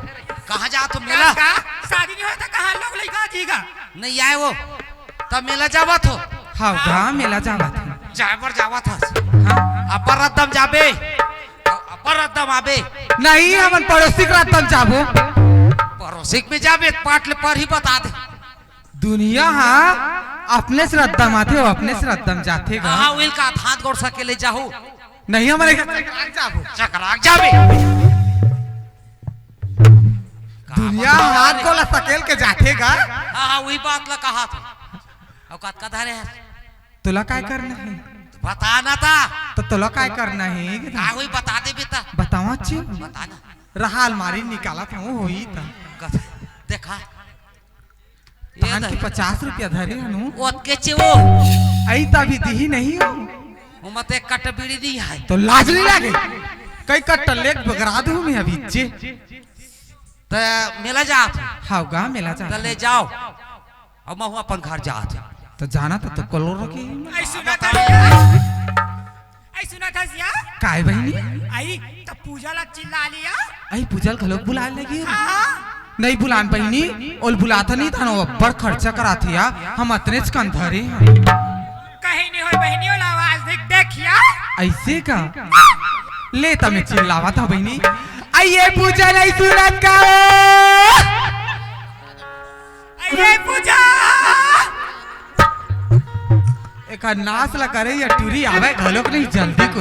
कहाँ जात हो मेला? का? शादी नहीं होय त कहाँ लोग लइका जीगा? नहीं आय वो। त मेला जावत हो? हाँ, हाँ। मेला जावत हो। जाय बर जावत हस। हाँ। अब्बड़ रद्दम जाबे। अब्बड़ रद्दम आबे। नहीं, हमन पड़ोसी के रद्दम जाबो। पड़ोसी के में जाबे, पाट ले पर ही बता दे। दुनिया हा अपने से रद्दम आथे, वो अपने से रद्दम जाथे गा। हाँ, उहिल का हाथ गोड़ सकेले जाहू। नहीं, हमन एक चकराक जाबो। चकराक जाबे। दुनिया हाथ गोड़ सकेल के जाथे गा। हाँ, हाँ, उही बात ला कहा था। अउ कतका धरे हस? तोला काय करना हे? बता ना ता। तो तोला काय करना हे? का होई, बता दे बेटा। बतावा ची। बता ना। रहा अलमारी निकाला था, वो होई था। कस-, देखा। ये धान दे। के पचास रुपया धरे हनु। ओतके चे वो। आई त अभी दिही नहीं हो। वो मत एक कट बीड़ी नहीं है। तो लाज नहीं लागे? कई कट लेके बगरा दूं मैं अभी चे। त मेला जात। हाँ गा, मेला जात। त ले जाओ। अब महू अपन घर जात। त जाना त, त कलो रखे। आई सुना था जिया। आई सुना था जिया। काय बहिनी? आई त पूजा ला चिल्ला लिया। आई पूजा ला घलोक बुलाए लगी। हाँ। नहीं बुलान बहिनी, ओल बुलाता नहीं था ना, वो अब्बड़ खर्चा कराथे या, हम अतनेच कन धरे हन। कहीं नहीं होय बहिनी, ओला आवाज देख, देखिया। ऐसे का? ले त मैं चिल्लावा था बहिनी। आई ये पूजा नहीं सुनत का? अरे पूजा! एकर नास ला करे या टूरी आवे घलोक नहीं जल्दी को।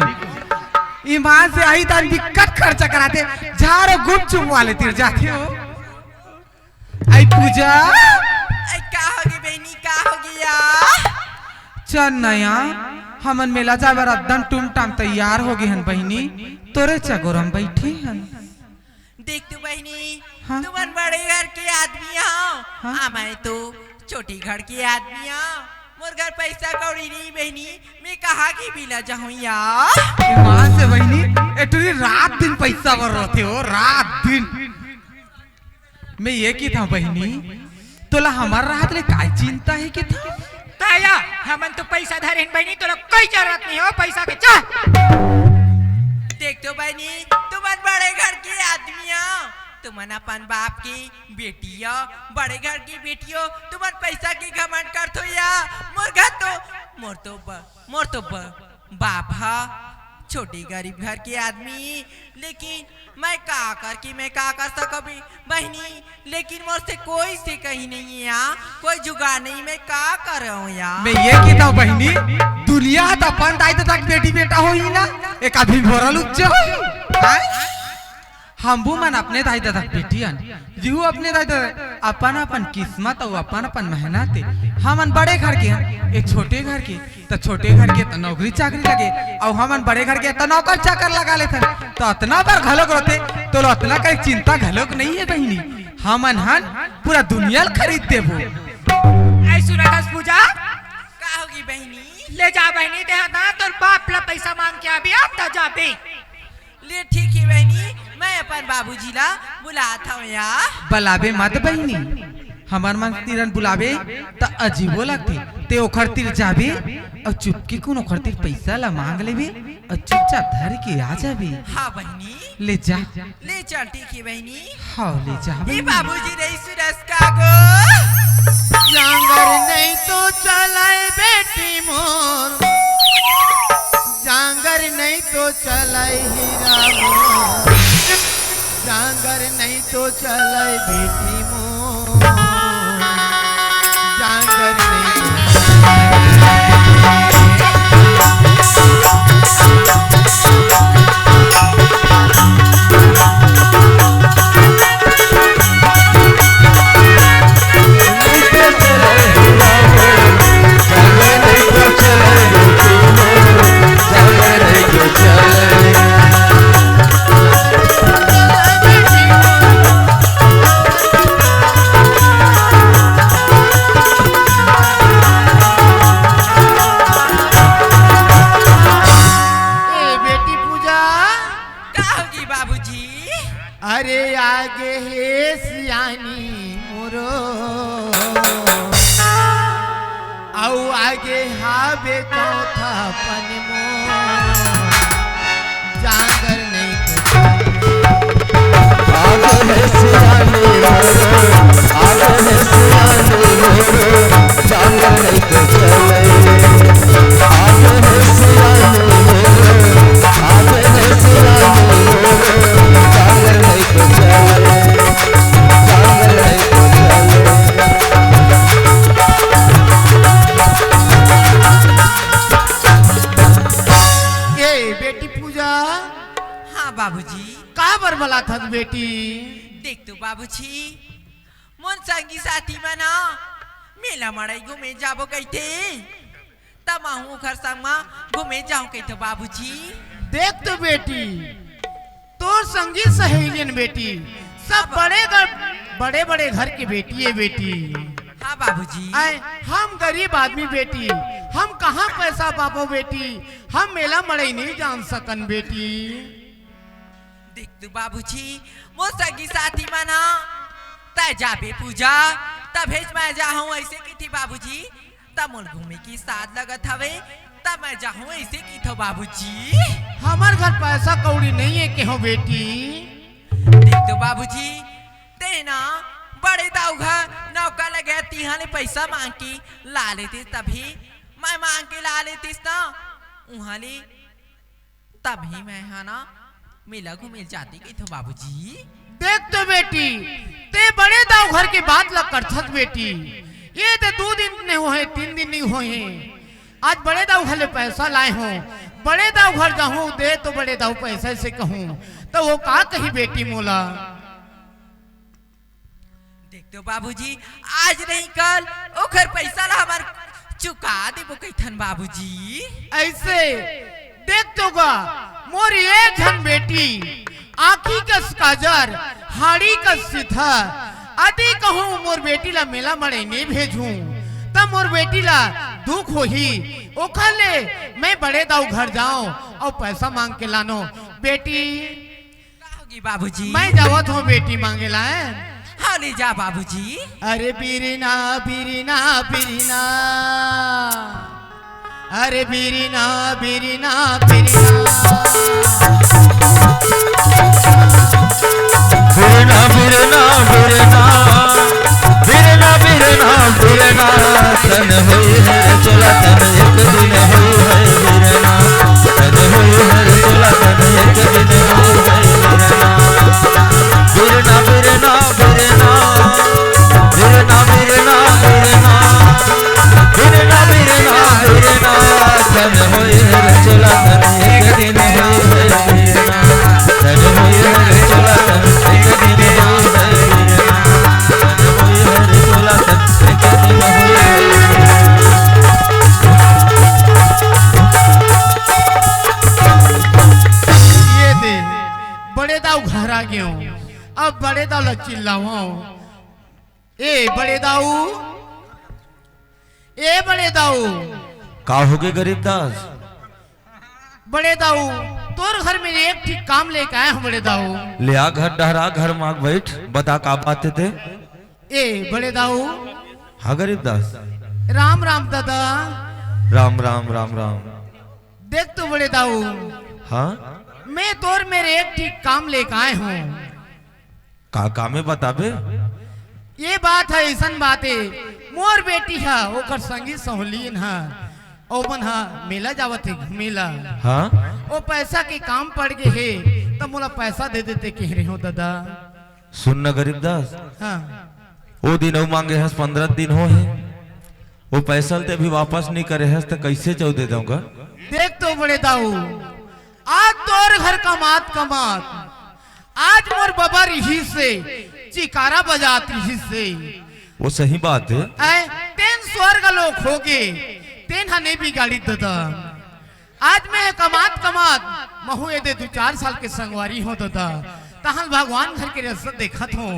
ईमान से आई तान दिक्कत खर्चा कराथे, झारो गुपचुप वाले तीर जाथे हो। आई पूजा। आई का होगे बहिनी, का होगे या? चल नया, हमन मेला जाए बर एकदम टुमटाम तैयार होगे हन बहिनी, तोरे चगोरम बैठे हन। देख तो बहिनी, हाँ? तुमन बड़े घर के आदमी हो, हाँ? आ मैं तो छोटे घर के आदमी हो। मोर घर पैसा कौड़ी नहीं बहिनी, मैं कहाँ के बिला जाहूँ या? ईमान से बहिनी, ए टूरी रात दिन पैसा बर रोथे हो, रात दिन। मैं ये की था बहिनी, तोला हमर राहत ले काय चिंता हे कि था? ताया, हमन तो पैसा धरे हन बहिनी, तोला कोई जरूरत नहीं हो पैसा के, जा। देख तो बहिनी, तुमन बड़े घर के आदमी हो, तुमन अपन बाप के बेटी हो, बड़े घर के बेटी हो, तुमन पैसा के घमंड करथो या? मोर घर तो, मोर तो ब-, मोर तो ब-, बाप हा छोटे गरीब घर के आदमी, लेकिन मैं का कर कि मैं का कर सकबी बहिनी, लेकिन मोर से कोई से कहीं नहीं है या, कोई जुगाड़ नहीं, मैं का करूँ या? मैं ये कहता हूँ बहिनी, दुनिया तो अपन दाई ददा के बेटी बेटा होही ना, एक आदमी भोरा लुच्चे होही, हाँ? हमू मन अपने दाई ददा के बेटी हन, जीहू अपने दाई ददा, अपन अपन किस्मत अउ अपन अपन मेहनत हे। हमन बड़े घर के हन, ए छोटे घर के, त छोटे घर के त नौकरी चाकरी लगे, अउ हमन बड़े घर के त नौकर चाकर लगा लेथन। त अतना बर घलोक रोथे, तोला अतना कई चिंता घलोक नहीं हे बहिनी। हमन हन पूरा दुनिया ल खरीद देबो। ऐ सुनत हस पूजा? का होगे बहिनी? ले जा बहिनी, तेहा ना तोर बाप ला पैसा मांग के आबे, अब त जाबे। ले ठीक हे बहिनी, मैं अपन बाबूजी ला बुलात हव या। बलाबे मत बहिनी, हमर मन तीरन बुलाबे त अजीबो लगथे। ते ओखर तीर जाबे अउ चुपके कुन ओखर तीर पइसा ला मांग लेबे अउ चुपचाप धर के आ जाबे। हाँ बहिनी। ले जा। ले चल ठीक हे बहिनी। हाँ, ले जा ए बहिनी। बाबूजी रही सुरस का गो। जांगर नहीं तो चलाए बेटी मोर, जांगर नहीं तो चलाए हीरा मोर, जांगर नहीं तो चलाए बेटी मोर, जांगर नहीं के हावे चौथा पन मोर, जांगर नहीं तो चले। आगे है सियानी मोर, आगे है सियानी मोर, जांगर नहीं तो चले। आगे है सियानी मोर, आगे है सियानी मोर, जांगर नहीं तो चले। जांगर नहीं तो चले। ए बेटी पूजा। हाँ बाबूजी। का बर बलात हस बेटी? देख तो बाबूजी, मोर संगी साथी मन ह मेला मड़ई घूमे जाबो कहिथे, त महूँ ओखर संग म घूमे जाहूँ कहिथे बाबूजी। देख तो बेटी, तोर संगी सहेलियन बेटी, सब बड़े घर, बड़े-बड़े घर के बेटी ए बेटी। हाँ बाबूजी। आय, हम गरीब आदमी बेटी, हम कहाँ पैसा पाबो बेटी, हम मेला मड़ई नहीं जान सकन बेटी। देख तो बाबूजी, मोर संगी साथी मन ह, तै जाबे पूजा, तभेच मैं जाहूँ, अइसे कहिथे बाबूजी। त मोला घूमे के साथ लगत हवे, त मैं जाहूँ अइसे कहिथव बाबूजी। हमर घर पैसा कौड़ी नइ हे केहो बेटी। देख तो बाबूजी, तें ना बड़े दाऊ घर नौकर लगे तिहाँ ले पैसा मांग के ला लेते, तभी मैं मांग के ला लेतिस ना उहाँ ले। तभी मैं हा ना मेला घूमे जाती कहिथव बाबूजी। देख तो बेटी, तें बड़े दाऊ घर के बात ला करथस बेटी। ए दे दू दिन नइ होहे, तीन दिन नइ होहे, आज बड़े दाऊ घर ले पैसा लाए हों, बड़े दाऊ घर जाहूँ दे तो बड़े दाऊ पैसा से कहूँ, त ओ का कही बेटी मोला? देख तो बाबूजी, आज नहीं कल ओखर पैसा ला हमर चुका देबो कहिथन बाबूजी। अइसे देख तो गा, मोर एक झन बेटी आँखी कस काजर, हाड़ी कस सिथा, अदी कहूँ मोर बेटी ला मेला मड़ई नइ भेजहूँ, त मोर बेटी ला दुख होही। ओखर ले मैं बड़े दाऊ घर जाओं अउ पैसा मांग के लानों। बेटी, का होगे बाबूजी? मैं जावत हों बेटी मांगे ला, हैं? हाँ, ले जा बाबूजी। अरे बिरना, बिरना, बिरना। अरे बिरना, बिरना, बिरना। बिरना, बिरना, बिरना। बिरना, बिरना, बिरना, तन होई हर चोला तन एक दिन होई हर बिरना। तन होई हर चोला तन एक दिन होई हर बिरना। बिरना, बिरना, बिरना। बिरना, बिरना, बिरना। बिरना, बिरना, बिरना। तन होई हर चोला तन एक दिन होई हर बिरना। ये दे, बड़े दाऊ घर आ गए हो। अब बड़े दाऊ ला चिल्लाओ। ए बड़े दाऊ, ए बड़े दाऊ। का होगे गरीब दास? बड़े दाऊ, तोर घर में एक ठीक काम लेके आए हों बड़े दाऊ। ले आ घर डहरा, घर माग बैठ, बता का बात हे ते? ए बड़े दाऊ। हाँ गरीब दास। राम राम दादा। राम राम, राम राम। देख तो बड़े दाऊ। हाँ? मैं तोर मेर एक ठीक काम लेके आए हों। का काम हे बताबे? ये बात हे, अइसन बात हे, मोर बेटी ह, ओकर संगी सहोलियन ह, ओमन ह मेला जावत हे घूमे ला। हाँ? ओ पैसा के काम पड़ गे हे, त मोला पैसा दे देते कह रहे हो दादा। सुन न गरीब दास, हाँ। ओ दिन अउ मांगे हस, पंद्रह दिन हो हे, ओ पैसा ल ते अभी वापस नइ करे हस, त कइसे चौ दे दऊं गा? देख तो बड़े दाऊ, आज तोर घर कमात कमात आज मोर बबा रिहिस हे, चिकारा बजात रिहिस हे। वो सही बात हे। ऐ, तेन स्वर्ग लोक होगे, तेन ह नइ बिगाड़ी ददा। आज मैं कमात कमात महूं एदे दू चार साल के संगवारी हों ददा। तहन भगवान घर के रस्ता देखत हों।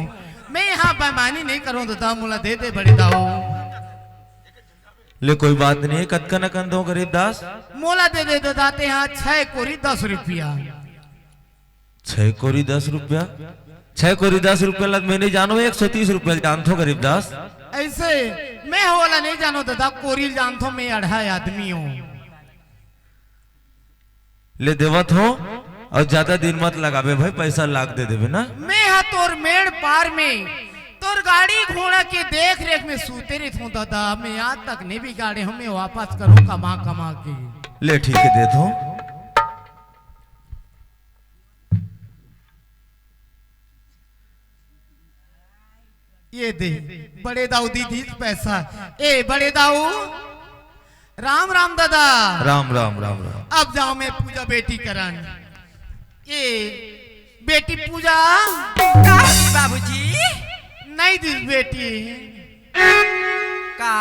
मैं यहाँ बेईमानी नइ करों ददा, मोला दे दे बड़े दाऊ। ले कोई बात नहीं हे, कतका नकन दों गरीब दास? मोला दे दे ददा, तेहा छह कोरी दस रुपया। छह कोरी दस रुपया? छह कोरी दस रुपया ला मैं नइ जानों, एक सौ तीस रुपया जानथों गरीब दास। अइसे? मैं ओला नहीं जानो दादा, कोरी ल जानथो, मैं अढ़ा आदमी हूँ। ले देवत हो, अउ ज्यादा दिन मत लगाबे भाई, पैसा लाग दे देबे ना। मैं हा तोर मेड़ पार में तोर गाड़ी घोड़ा के देख रेख में सूते रहिथों दादा, मैं आज तक नहीं बिगाड़े हूँ, मैं वापस करूँ कमा कमा के। ले ठीक है, देत हो। ये दे, बड़े दाऊ दीदी पैसा। ए बड़े दाऊ, राम राम दादा। राम राम, राम राम। अब जाओ मैं पूजा बेटी करन। ए बेटी पूजा। का होही बाबूजी? नहीं दिस बेटी। का?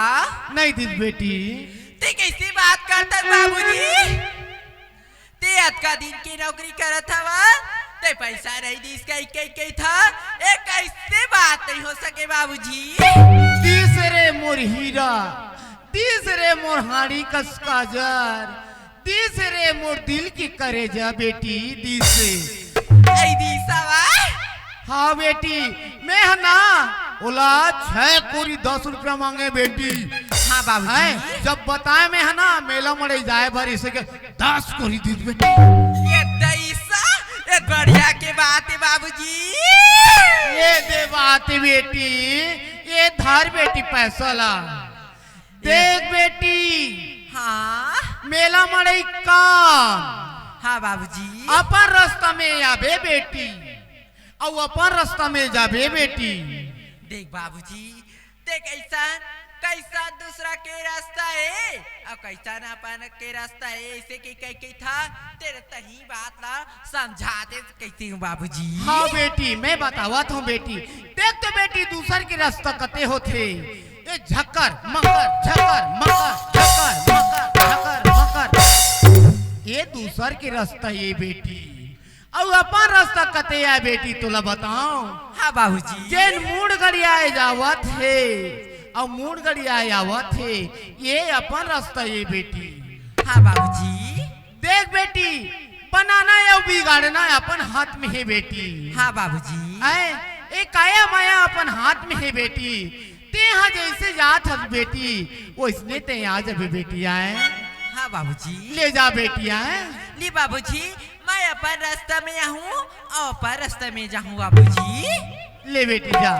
नहीं दिस बेटी। ते कैसे बात करता बाबूजी? ते अतका दिन के नौकरी करत हवा, ते पैसा नहीं दिस कही, कही, कही था। ए, कैसे बात नहीं हो सके बाबूजी? दिस रे मोर हीरा, दिस रे मोर हाड़ी कस काजर, दिस रे मोर दिल की करेजा बेटी, दिस। ऐ दिस हवा? हाँ बेटी, मैं ह ना, ओला छह कोरी दस रुपया मांगे बेटी। हाँ बाबूजी। हैं? जब बताए मैं ह ना, मेला मड़ई जाए बर इसे के दस कोरी दीस बेटी। ये दईसा, ये बढ़िया के बात है बाबूजी। ये दे बात है बेटी, ये धर बेटी पैसा ला। देख बेटी, हाँ। मेला मड़ई काम। हाँ बाबूजी। अपन रास्ता में आबे बेटी, अउ अपन रास्ता में जाबे बेटी। देख बाबूजी, ते कैसन, कैसन दूसरा के रास्ता है, अउ कैसन अपन के रास्ता है, ऐसे के कह के था, तेरे तही बात ला समझा दे कैसे हूँ बाबूजी। हाँ बेटी, मैं बतावत हूँ बेटी। देख तो बेटी, दूसर के रास्ता कते होथे। ये झक्कर मकर, झक्कर मकर, झक्कर मकर, झक्कर मकर। ये दूसर के रास्ता ये बेटी। अउ अपन रास्ता कते आय बेटी, तोला बताओ। हाँ बाबूजी। जेन मुड़ गड़ियाए जावत हे, अउ मुड़ गड़ियाए आवत हे, ये अपन रास्ता ये बेटी। हाँ बाबूजी। देख बेटी, बनाना अउ बिगाड़ना अपन हाथ में हे बेटी। हाँ बाबूजी। ऐ, ए काया माया अपन हाथ में हे बेटी। तेहा जैसे जात हस बेटी, वैसने ते आ जाबे बेटी आय। हाँ बाबूजी। ले जा बेटी आय। ली बाबूजी, मैं अपन रास्ता में आहूँ अउ अपन रास्ता में जाहूँ बाबूजी। ले बेटी जा।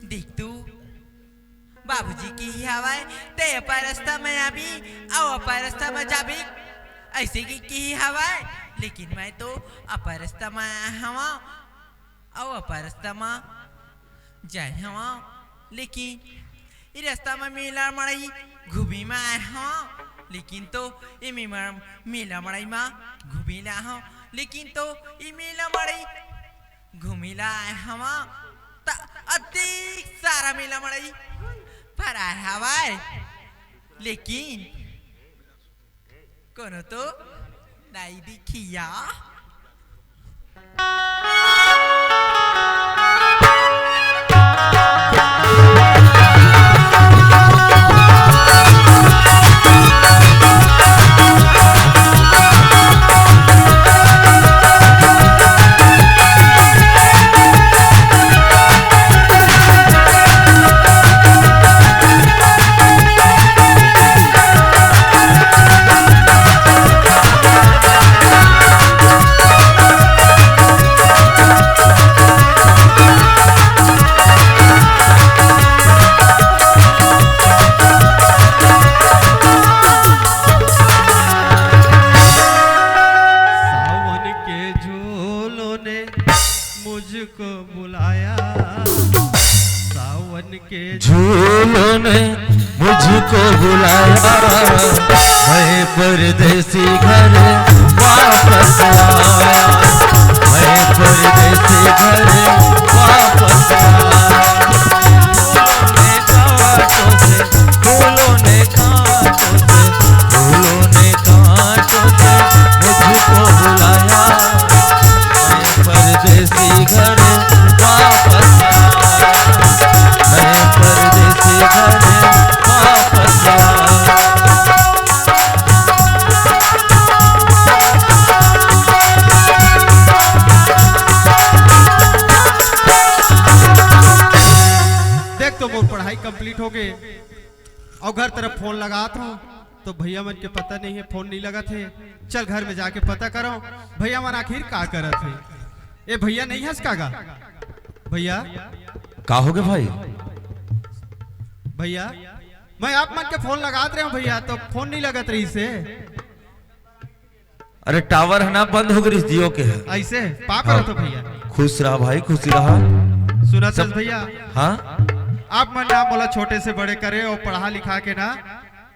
देख तू, बाबूजी किही हवय, ते अपन रस्ता म आबी, अउ अपन रस्ता म जाबी, अइसे कि किही हवय, लेकिन मैं तो अपन रस्ता म आय हवं, अउ अपन रस्ता म जाय हवं, लेकिन ए रस्ता म मेला मड़ई घूमे म आय हवं, लेकिन तो ए मे-, मेला मड़ई म घूमे ल आय हवं, लेकिन तो ए मेला मड़ई घूमे ला आय हवं, त अतेक सारा मेला मड़ई भराय हवय, लेकिन कोनो तो नइ दिखिया। सावन के झूलों ने मुझको बुलाया, सावन के झूलों ने मुझको बुलाया, मैं परदेसी घर आया, मैं परदेसी घर वापस आया। फूलों ने कांटों से, फूलों ने कांटों से, फूलों ने कांटों से मुझको बुलाया। मैं परदेसी घर वापस आया। मैं परदेसी घर वापस आया। देख तो मोर पढ़ाई complete हो गए और घर तरफ फोन लगात हूँ तो भैया मन के पता नहीं है, फोन नहीं लगत है। चल घर में जाके पता करो भैया मन आखिर का करत है। ए भैया नहीं हंस का गा? भैया, का हो गए भाई? भैया, मैं आप मन के फोन लगात रहे हूँ भैया, तो फोन नहीं लगत रही से। अरे टावर है ना, बंद हो गई जियो के है। ऐसे पाप हाँ। रहो तो भैया। खुश रहा भाई, खुशी रहा। सुना सब चल भैया। हाँ। आप मन ना मोला छोटे से बड़े करे और पढ़ा लिखा के ना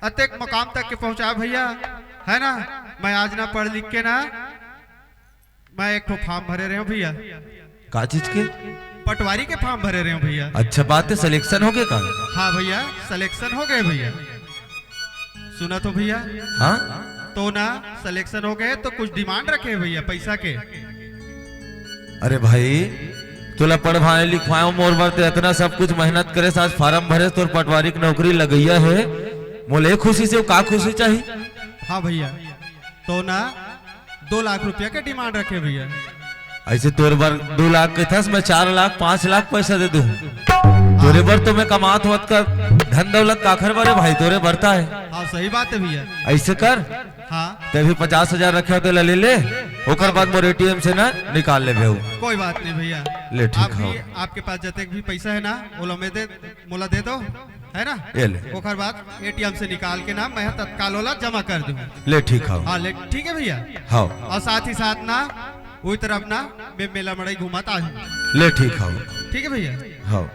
अतेक मकाम तक के पहुंचा भैया, है ना? मैं आज ना पढ़ लिख के ना मैं एक ठो फॉर्म भरे रहे हूँ भैया। का चीज के? पटवारी के फॉर्म भरे रहे हूँ भैया। अच्छा बात है, सिलेक्शन हो गए का? हाँ भैया, सिलेक्शन हो गए भैया। सुना तो भैया। हाँ। तो ना सिलेक्शन हो गए तो कुछ डिमांड रखे हैं भैया पैसा के। अरे भाई, तोला पढ़वाए लिखवाए मोर बर, ते इतना सब कुछ मेहनत करे, आज फॉर्म भरे, तोर पटवारी की नौकरी लगैया है, मोले खुशी से का खुशी चाहिए? हाँ भैया, तो ना दो लाख रुपया के डिमांड रखे भैया। ऐसे तोर बर दो लाख के थस, मैं चार लाख, पाँच लाख पैसा दे दूँ। तोरे बर तो मैं कमात होत कर धन दौलत काखर बरे भाई, तोरे बरता है। हाँ, सही बात है भैया। ऐसे कर, हाँ। ते भी पचास हजार रखे हो, तेला ले ले, ओकर बाद मोर एटीएम से ना निकाल लेबे हो। कोई बात नहीं भैया। ले, ठीक आप भी, हो। आपके पास जतेक भी पैसा है ना, ओला मैं दे, मोला दे दो, है ना? ये ले। ओकर बाद एटीएम से निकाल के ना मैं तत्काल ओला जमा कर दूँ। ले, ठीक हो। हाँ, ले, ठीक है भैया। हाँ। और साथ ही साथ ना वही तरफ ना मैं मेला मड़ई घूमत आ हूँ। ले, ठीक हो। ठीक है भैया। हाँ।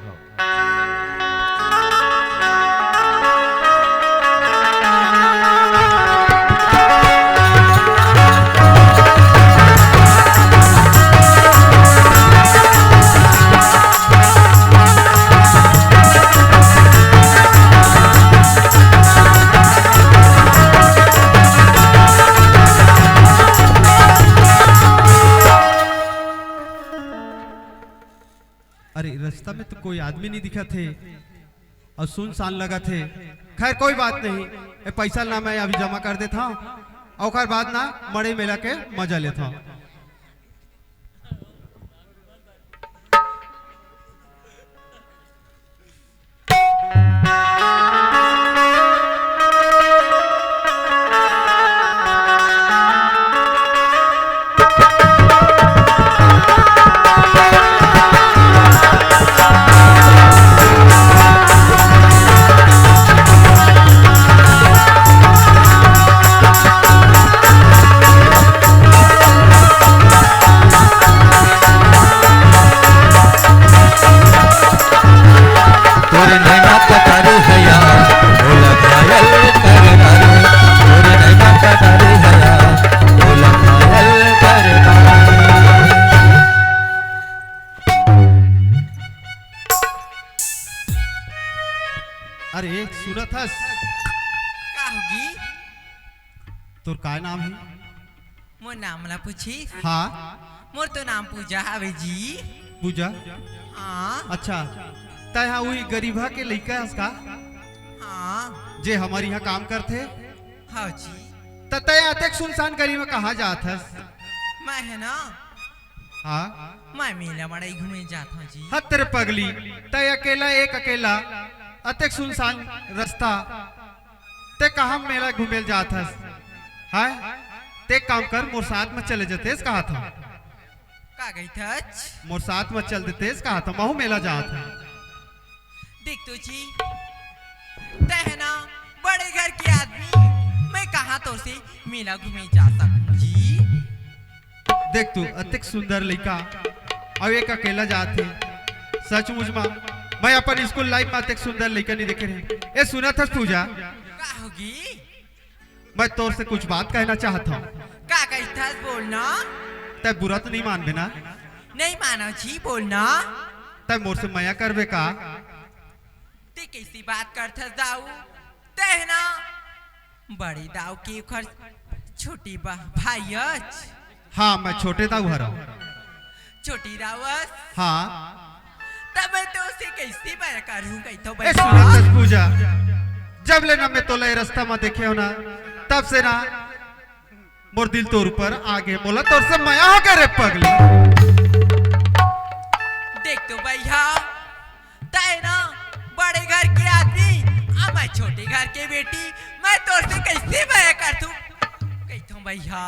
अरे, रास्ता में तो कोई आदमी नहीं दिखत हे और सुनसान लगत हे। खैर, कोई बात नहीं, ए पैसा ला मैं अभी जमा कर देत हौं, ओकर बाद ना मड़ई मेला के मजा लेत हौं। तोरे नैना कटारी है यार, भोला घायल करना रे। तोरे नैना कटारी है यार, भोला घायल करना रे। अरे, सुनत हस? का होगी? तोर का नाम हे? मोर नाम ला पूछी? हाँ। मोर तो नाम पूजा हवे जी। पूजा? हाँ। अच्छा, तै हा उही गरीबहा के लइका हस का? हाँ। जे हमर इहाँ काम करथे? हाँ जी। त तै अतेक सुनसान गली में कहाँ जात हस? मैं है ना? हाँ। मैं मेला मड़ई घूमे जात हौं जी। हत रे पगली, तै अकेला, एक अकेला, अतेक सुनसान रास्ता, तै कहाँ मेला घूमे ल जात हस? हाय, तै काम कर, मोर साथ में चले जतेस कहात हौं। का कहिथच? मोर साथ में चल देतेस कहात हौं, महूँ मेला जात हौं। देख तो जी, तै है ना बड़े घर के आदमी, मैं कहाँ तोर से मेला घूमे जा सकूँ जी? देख तू, अतेक सुंदर लइका, अउ एक अकेला जात हे। सचमुच मा, मैं अपन स्कूल लाइफ मा अतेक सुंदर लइका नहीं देखे रहे। ए, सुनत हस पूजा? का होगी? मैं तोर से कुछ बात कहना चाहत हौं। का कहिथस, बोल ना। तै बुरा तो नहीं मानबे ना? नहीं मानो जी, बोल ना। तै मोर से मया करबे का? ते कैसी बात करथस दाऊ? ते है ना बड़े दाऊ के ओखर छोटी बा-, भाई अच। हाँ, मैं छोटे दाऊ हरव। छोटी दाऊ अस? हाँ। तब मैं तो उसे कैसी मया करूँ, कही तो ए, बता। सुनत हस पूजा, जब ले ना मैं तोला ए रास्ता में देखे हो ना, तब से ना मोर दिल तोर ऊपर आगे, मोला तोर से मया हो गे रे पगली। देख तो भैया, तै ना बड़े घर के आदमी, आ मैं छोटे घर के बेटी, मैं तोर से कैसे मया करथूं? कहिथों भैया।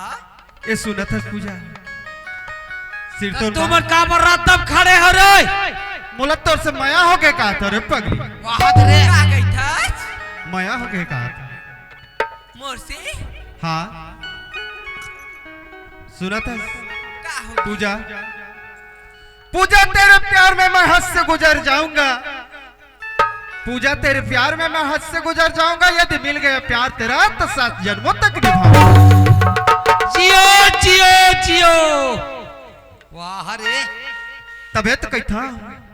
ए सुनत हस पूजा, सिर त तोर तुमन का बर रात तब खड़े हो रे? मोला तोर से मया हो गे का तो रे पगली। वाह रे। का कहिथस? मया हो गे का? मोर से? हाँ। सुनत हस? का हो? पूजा, पूजा, तेरे प्यार में मैं हद से गुजर जाऊंगा। पूजा, तेरे प्यार में मैं हद से गुजर जाऊंगा। यदि मिल गया प्यार तेरा, तो सात जन्मों तक निभाऊंगा। जियो, जियो, जियो। वाह रे। तभे तो कहिथों।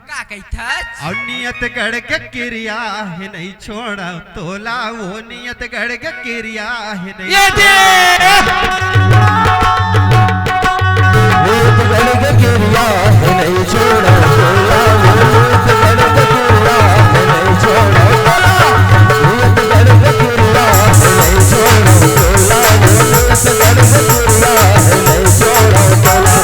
का कहिथस? अउ नियत गढ़ के किरिया हे, नहीं छोड़ा तोला, वो नियत गढ़ के किरिया हे, नहीं ये दे। नियत गढ़ के किरिया हे, नहीं छोड़ा तोला, वो नियत गढ़ के किरिया हे, नहीं छोड़ा तोला। नियत गढ़ के किरिया हे, नहीं छोड़ा तोला, वो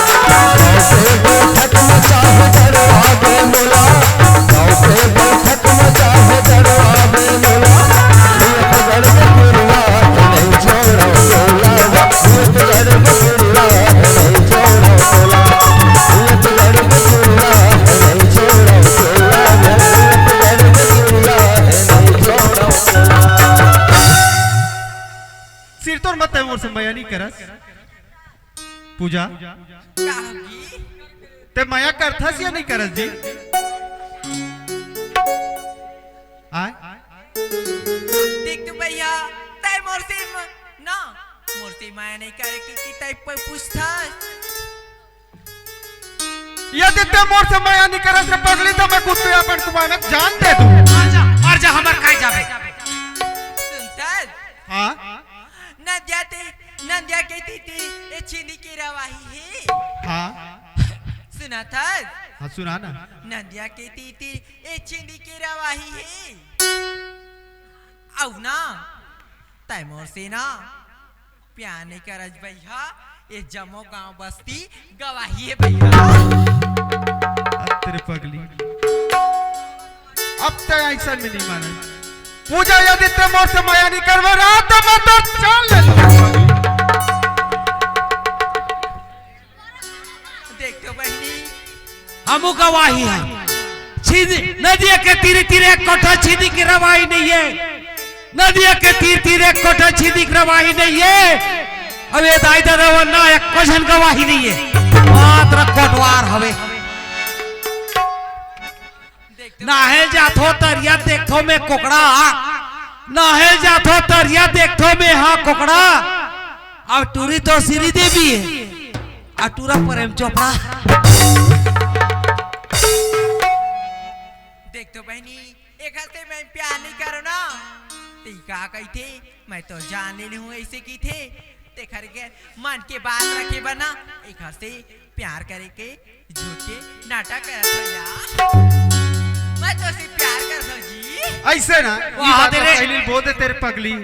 नियत गढ़ के किरिया हे, नहीं छोड़ा तोला। सिर तोर मत है मोर से मया नहीं करस। पूजा, का होगी? ते मया करथस या नहीं करस जी? आय? देख तो भैया, तै मोर से म-, ना, मोर से मया नहीं करे कि, कि तै प-, पूछथस। यदि ते मोर से मया नहीं करस रे पगली, तो मैं कुत्ते अपन कुमार में जान दे दूं। मर जा, मर जा, हमर काय जाबे। सुनथस? हाँ? नदिया ते, नदिया के तीर तीर ए छिंदी के रवाही हे। हाँ। सुनथस? हाँ, सुना ना। नदिया के तीर तीर ए छिंदी के रवाही हे। अउ ना, तै मोर से ना प्यार नहीं करस भैया, ए जम्मो गांव बस्ती गवाही हे भैया। अब तेरे पगली, अब तै ऐसा में नहीं माने। पूजा, यदि ते मोर से मया नहीं करबे रहा, तो मैं तो जान ले लूं। देख तो बहिनी। हमू गवाही हा। छिंदी, नदिया के तीरे तीरे एक कोठा छिंदी के रवाही नहीं है। नदिया के तीर तीर एक कोठा छिंदी के रवाही नहीं है। अब ये दाई ददा ना एक को झन गवाही नहीं है। मात्र कोटवार हवे। देख तो नहाए जाथो तरिया देखथो में कोकड़ा, नहाए जाथो तरिया देखथो में हा कोकड़ा। अब टूरी तो श्रीदेवी हे, अउ टूरा प्रेम चोपड़ा। देख तो बहिनी, एखर से मैं प्यार नहीं करों ना, ते का कहिथे, मैं तो जान ले हूँ ऐसे कहिथे, तेखर के मन के बात रखे बर ना, एखर से प्यार करे के झूठ के नाटक करत हो या। मैं तो से प्यार करत हो जी। ऐसे ना, ई वाह, बात तेरे पहली बोल दे तेरे पगली,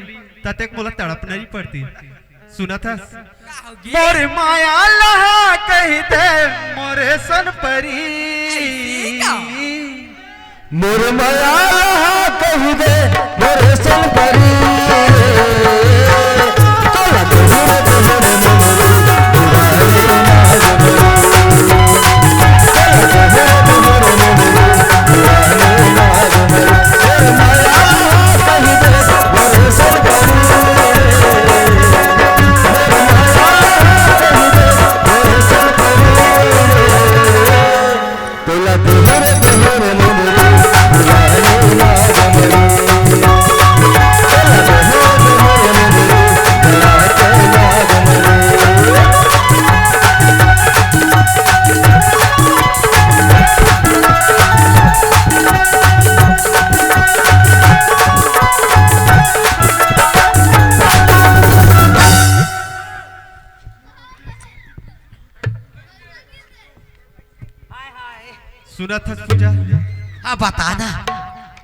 ततेक मोला तड़प नहीं पड़ती। सुनत हस? का होगे? मोर माया लहा कहि दे, मोरे सन परी। ऐसे का? मोर माया लहा कहि दे, मोरे सन परी। सुनत हस पूजा? हाँ, बता ना।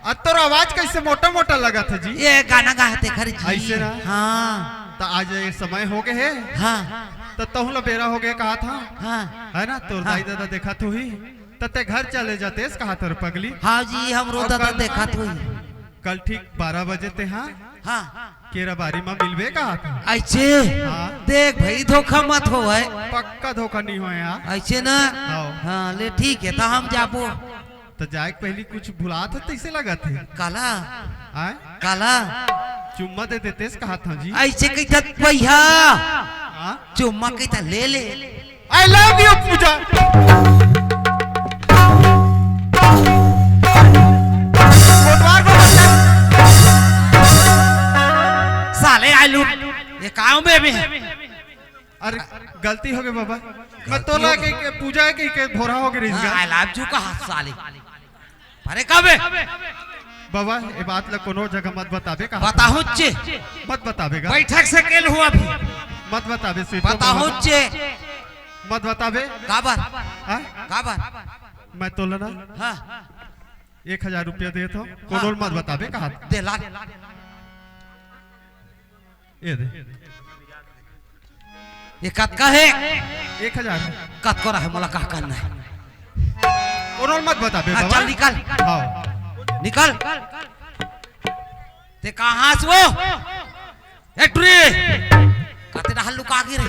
अब तोर आवाज कैसे मोटा मोटा लगत है जी? ये गाना गाते खर जी। ऐसे ना? हाँ। त आज ये समय हो गए है। हाँ। त तहु ला बेरा हो गए कहा था। हाँ। है ना, तोर हाँ। दाई दादा देखा तो ही। त ते घर चले जाते इस कहा था पगली। हाँ जी, हम रो और दादा कल, देखा तो ही। कल ठीक बारह बजे ते हाँ। हाँ। केरा बारी मा मिलबे कहा था। ऐसे? हाँ। देख भाई, धोखा मत होवय। पक्का धोखा नहीं होय यार। ऐसे ना? हाँ। हाँ, ले ठीक है, त हम जाबो। त जाए के पहली कुछ भुलात है, तैसे लगत है। काला? आय? काला? चुम्मा दे देते इस कहा था जी। ऐसे कही था भैया। हाँ? चुम्मा कही था, ले ले। I love you पूजा। कोटवार को बच्चा। साले आलू, ये काव में भी है। अरे गलती हो गई बाबा, मैं तोला के, के पूजा के, के भोरा हो गई रही हाँ, I love you कहा साले। अरे कबे? बाबा, ये बात ला कोनो जगह मत बताबे कहा। बताहूँ चे। मत बताबे गा। बैठक से केल हुआ भी। मत बताबे स्वीटो बताहूँ चे। मत बताबे। काबर? हाँ? काबर? मैं तोला ना हाँ। एक हजार रुपया देत हूँ, कोनो हाँ। मत बताबे कहा। दे ला। ये दे। ये कतका है? एक हजार। कतको रहे, मोला का करना है? कोनो मत बताबे हाँ, बाबा। चल निकल। हाँ। निकल। ते कहाँ से वो? ए टुरी। कते डहर लुका गे रे?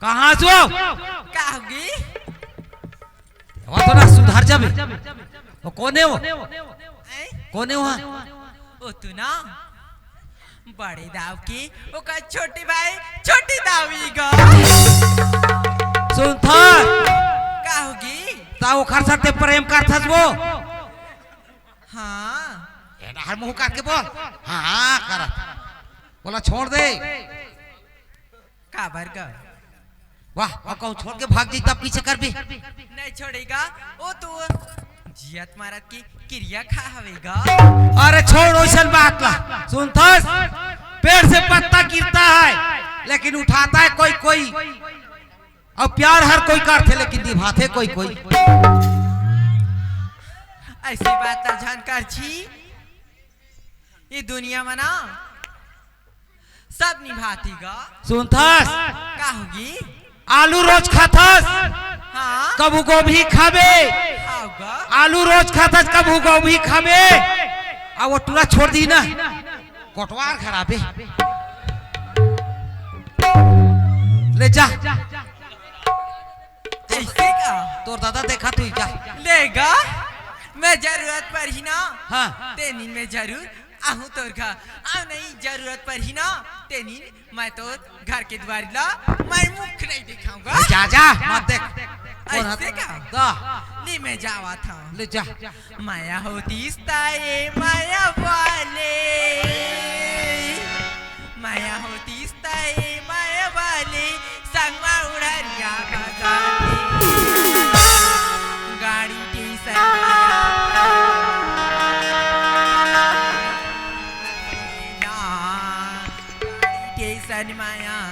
कहाँ से वो? का होगी? वो तो ना सुधर जाबे। वो कोने वो? हैं? कोने वो? ओ तू ना बड़े दाव के, ओकर छोटे भाई छोटे दावी गा। सुन था। का होगी? ता ओखर साथे प्रेम करथस वो? हाँ। ए, डहर मुंह काट के बोल। हाँ, करत। बोला छोड़ दे। काबर गा? वाह, अउ कहूँ छोड़ के भाग जाई तब पीछे करबे? नहीं छोड़ेगा, ओ तो जियत मारत के किरिया खा हवेगा। अरे छोड़ ओइसन बात ला। सुनथस? पेड़ से पत्ता गिरता है, लेकिन उठाता है कोई कोई। अउ प्यार हर कोई करथे, लेकिन निभाथे कोई कोई। ऐसी बात ला जानकर छी, ये दुनिया में ना सब निभाती गा। सुनथस? का होगी? आलू रोज खाथस, हाँ। कभू गोभी खाबे। खाओगा। आलू रोज खाथस, कभू गोभी खाबे। आ वो टूरा छोड़ दी ना, कोटवार खराबे। ले जा। ऐसे का? तोर दादा देखा तू ही जा। लेगा? मैं जरूरत पर ही ना। हाँ। तेनिन मैं जरूर आहूँ तोर घर। आ नहीं जरूरत पर ही ना। तेनिन मैं तो घर के दुआरी ला मैं मुख नहीं दिखाऊंगा। जा, जा, मत देख। ऐसे का? दा। ले मैं जावा था। ले जा। माया होतीस ताए माया वाले। माया होतीस ताए माया वाले। संगमा उड़रिया बजाते। गाड़ी टीसन माया।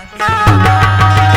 गाड़ी टीसन माया।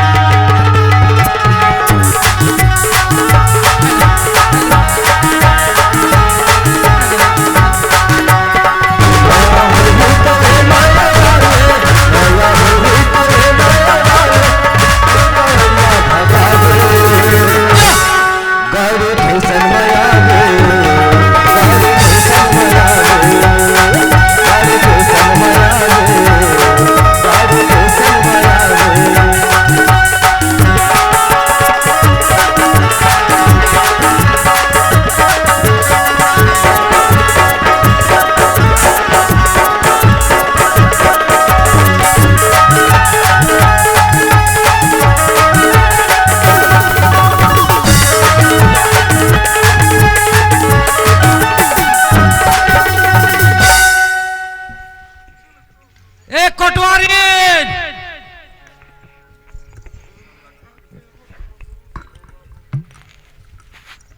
ए कोटवारी,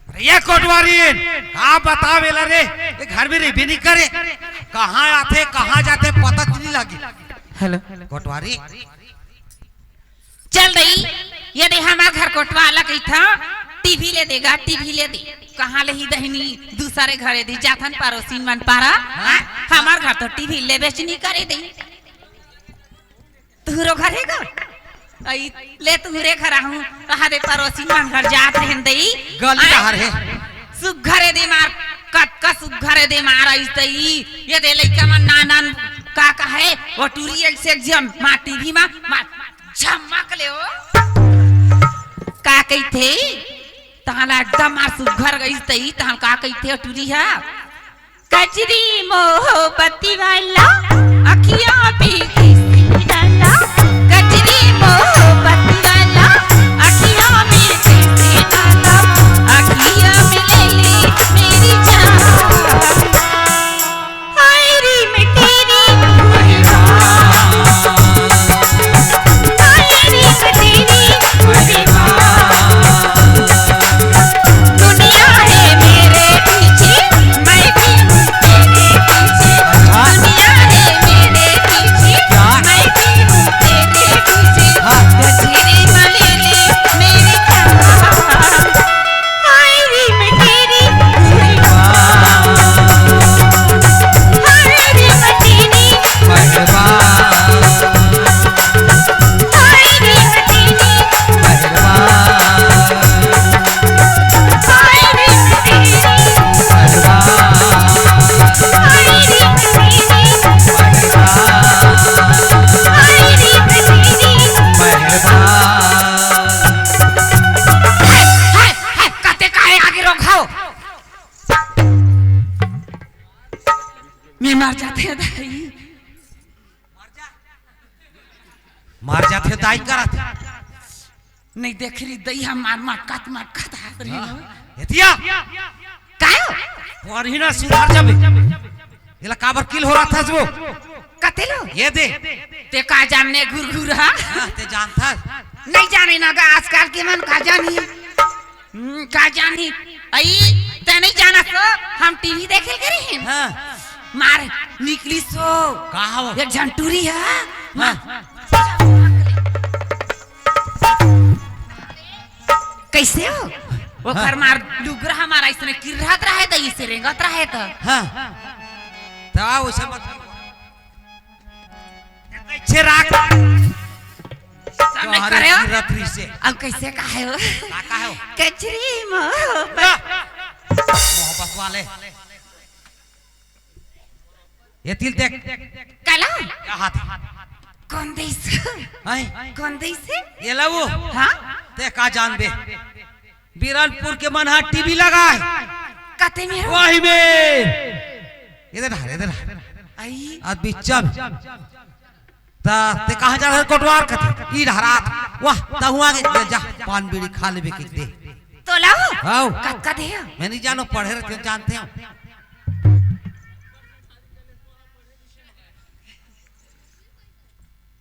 अरे ये कोटवारी, का बतावे ला रे? ये घर में रहिबे नहीं करे, कहाँ आथे, कहाँ जाथे, पता नहीं लगे। हेलो। कोटवारी। चल दई, ये दे हमार घर कोटवाला कही था। टीवी ले दे गा, टीवी ले दे। कहाँ ले ही दहिनी, दूसरे घरे दे, जाथन परोसिन मन पारा। हाँ? हाँ? हमर घर तो टीवी लेबेच नी करे दे। तुहरो घर हे गा? अई, ले तुहरे घर आहूँ। कहा दे परोसिन मन घर जात रहेन दई। गली आय? डहर हे। सुघरे दे मार, कतका सुघरे दे मार अइस दई। ये दे लइका मन नान नान का कहे, ओ टूरी अइसे एक झन मार टीवी मा, मार झमक ले ओ। का कहिथे? तहाँ ला एकदम मार सुघर गइस दई, तहाँ का कहिथे ओ टूरी हा? कजरी मोहब्बती वाला, अखियाँ भी किसी डाला। कजरी मोहब्बती वाला, अखियाँ भी किसी डाला। अखियाँ में ले ले मेरी जान। हाय रे मैं तेरी कुर्बान। हाय रे मैं तेरी कुर्बान। दुनिया है मेरे पीछे, मैं भी हूँ तेरे पीछे। अच्छा। दुनिया है मेरे पीछे, क्या? मैं भी हूँ तेरे पीछे। हाँ। गजरे वाले ने मेरी जान। हाय रे मैं तेरी कुर्बान। हाय रे मैं तेरी कुर्बान। हाय रे मैं तेरी कुर्बान। हाय रे मैं तेरी कुर्बान। हाय रे मैं तेरी कुर्बान। हाय रे मैं तेरी कुर्बान। हाय, हाय, हाय, कते काहे आगे रोक हव? मैं मर जाथे दाई। मर जाथे दाई करत। नहीं देख रही दई, हम मार मटकत मटकत हंस रही हाँ। हूँ। एतिया। कायो? पढ़ी ना सुधर जाबे। एला काबर किल हो रहा था जो? कते लो? ये दे। ते का जानने घुरघुर हा? हाँ, ते जानता। नहीं जाने ना गा, आजकल के मन का जानी। हम्म, का जानी? अई, ते नहीं जाना सो, हम टीवी देखे करे हैं। हाँ। मार, निकली सो। का हो? एक झन टूरी है। हाँ। कैसे हो? ओकर हाँ। मार लुगरा हमारा इसने किर्रात रहे त, इसे रेंगत रहे त। हाँ। त आओ, उसे मत। कैसे राख? सामने तोहरे करे हो? किर्रात रही से। अब कैसे कहे हो? का कहे हो? कचरी मोहब्बत। हाँ। मोहब्बत वाले। ये तिल देख। काला? क्या हाथ? कौन देश? हैं? कौन देश है? ये ला वो। हाँ? ते का जानबे? बीरनपुर के मन हा टीवी लगा है। कते में हो? वही में। इधर आ, इधर आ। आई। आज बिच्चा में। ता ते कहाँ जा रहे कोटवार कथे? ई डहरात। वाह, तहुआ के जा, पान बीड़ी खा लेबे के दे। तोला हो? हाओ। कतका दे हो? मैं नहीं जानो, पढ़े रहते हो, जानते हो।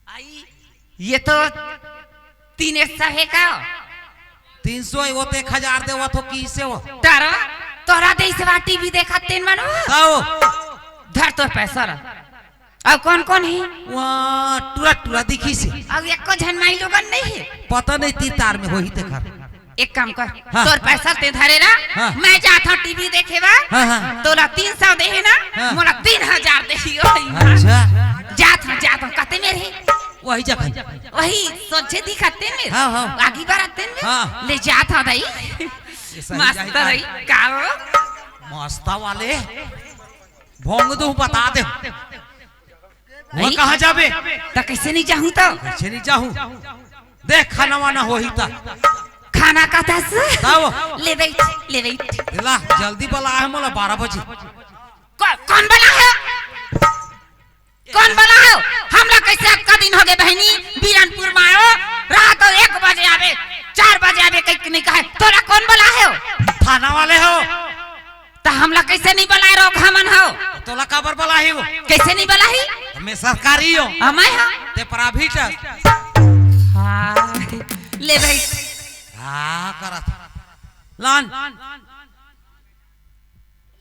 आई, ये तो तीन सौ है का? तीन सौ है, वो तो एक हजार दे, वो तो की से वो। तारा, तोरा दे से टीवी देखा तेन मनो? हाओ। धर तोर पैसा रहा। अउ कौन कौन हे? वहाँ टूरा टूरा दिखिस हे। अउ एको झन माई लोगन नहीं हे? पता नहीं, तीर तार में होही तेखर। एक काम कर, हाँ। तोर पैसा ते धरे रह, हाँ। मैं जात हूँ टीवी देखे बर। हाँ, हाँ। तोला तीन सौ देहे ना, हाँ। मोला तीन हजार देही, ओही। अच्छा। जात हूँ, जात हूँ, कते में रहे? वही जगह। वही सोझे दिखते में। हाँ, हाँ। आगी बराते में। हाँ। ले जात हूँ दाई। ये सही मस्त जाही रही, का? का हो? मस्ता वाले। भोंग दूं, बता दे। वो नहीं। कहाँ जाबे? त कैसे नहीं जाहूँ तो? कैसे नहीं जाहूँ? देख, खाना वाना होही त। खाना का था सु? ताओ। ले बैठ, ले बैठ। ला, जल्दी बला है मोला बारह बजे। को-, कौन बला है? कौन बला है? हमला कैसे अतका दिन हो गए बहिनी, बीरनपुर में आयो, रात हो एक बजे आबे, चार बजे आबे, कहीं नहीं कहे, तोला कौन बला है? थाना वाले हो। त हमला कैसे नहीं बलाए रहो, हमन हो? तोला काबर बलाही वो? कैसे नहीं बलाही? मैं सरकारी हो। हमय हो? ते प्राइवेट है। हाँ, ले भाई। हाँ, करत। लान।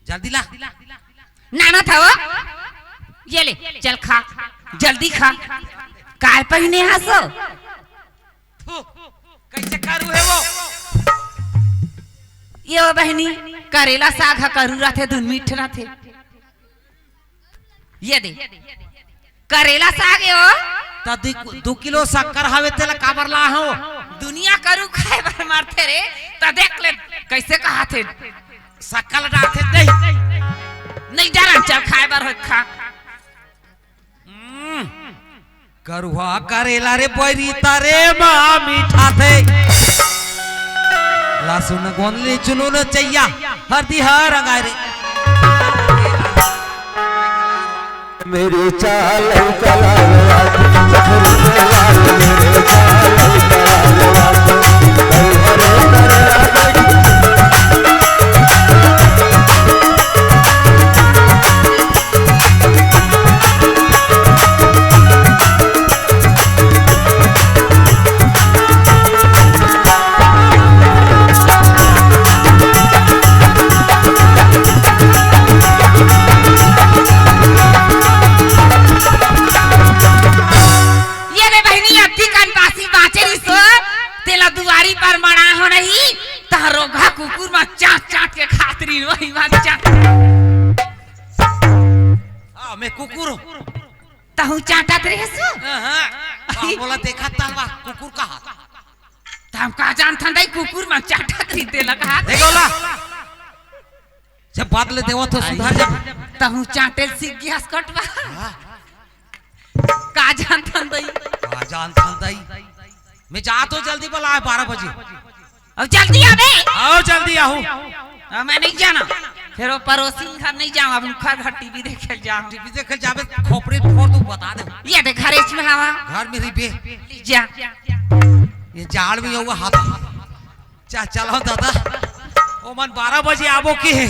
जल्दी ला। नाना था वो? ये ले, चल खा। जल्दी खा। काय पहिने हसो? थू, कैसे करू है वो? ये ओ बहिनी, करेला साग ह करू रथे, धुन मीठ रथे। ये दे, करेला साग ए ओ। त दू, दू किलो शक्कर हवे, तेला काबर लाहव? दुनिया करू खाए बर मरथे रे, त देख ले कइसे कहाथे। शक्कर डालथे नहीं। नहीं डरन, चल खाए बर होत खा। हम्म। करुहा करेला रे बैरी तरे मा मिठाथे। लहसुन गोंदली चुनून चइया हरदी हर रंगाय रे। मेरे चाल कला ये रे बहिनी, अत्ती कन बासी बाचे रिसो, तेला दुआरी पर मड़ा हो नहीं, तह रोगहा कुकुर मा चाट चाट के खात रही, वही बात चाट। हाँ, मैं कुकुर हूँ। तहूँ चाटत रहे सो? हाँ, हाँ। हाँ, बोला देखा तालवा, कुकुर कहा। त हम का जानथन दई, कुकुर मा चाटत रही, तेला कहा। देखो ला। जब बात ले देवत हो, सुधार जब। तहूँ चाटे सीख गया कटवा। हाँ। का जानथन दई? का जानथन दई? मैं जात हो जल्दी, बोला है बारह बजे। अब जल्दी आ बे। आओ जल्दी आहू। अब मैं नहीं जाना। फिर वो पड़ोसी घर नहीं जाऊँ, अब उनका घर टीवी देखे जाऊँ। टीवी देखे जाबे, खोपड़ी फोड़ दूँ, बता दे। ये दे घरे में हवा। घर में रही बे। जा। ये जाड़ में होगा हाथ। चा-, चलो दादा, ओमन बारह बजे आबो के हे।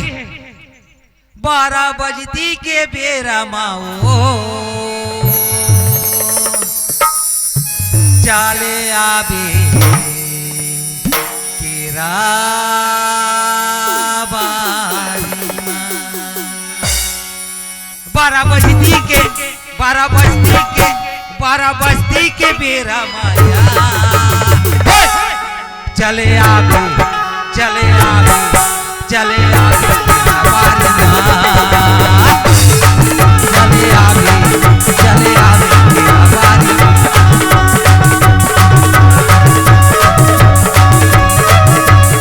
बारह बजती के बेरा मा ओ चले आबे केरा बारी मा। बारह बजती के, बारह बजती के, बारह बजती के बेरा माया। चले आबे, चले आबे, चले आबे, चले आबे, चले आबे।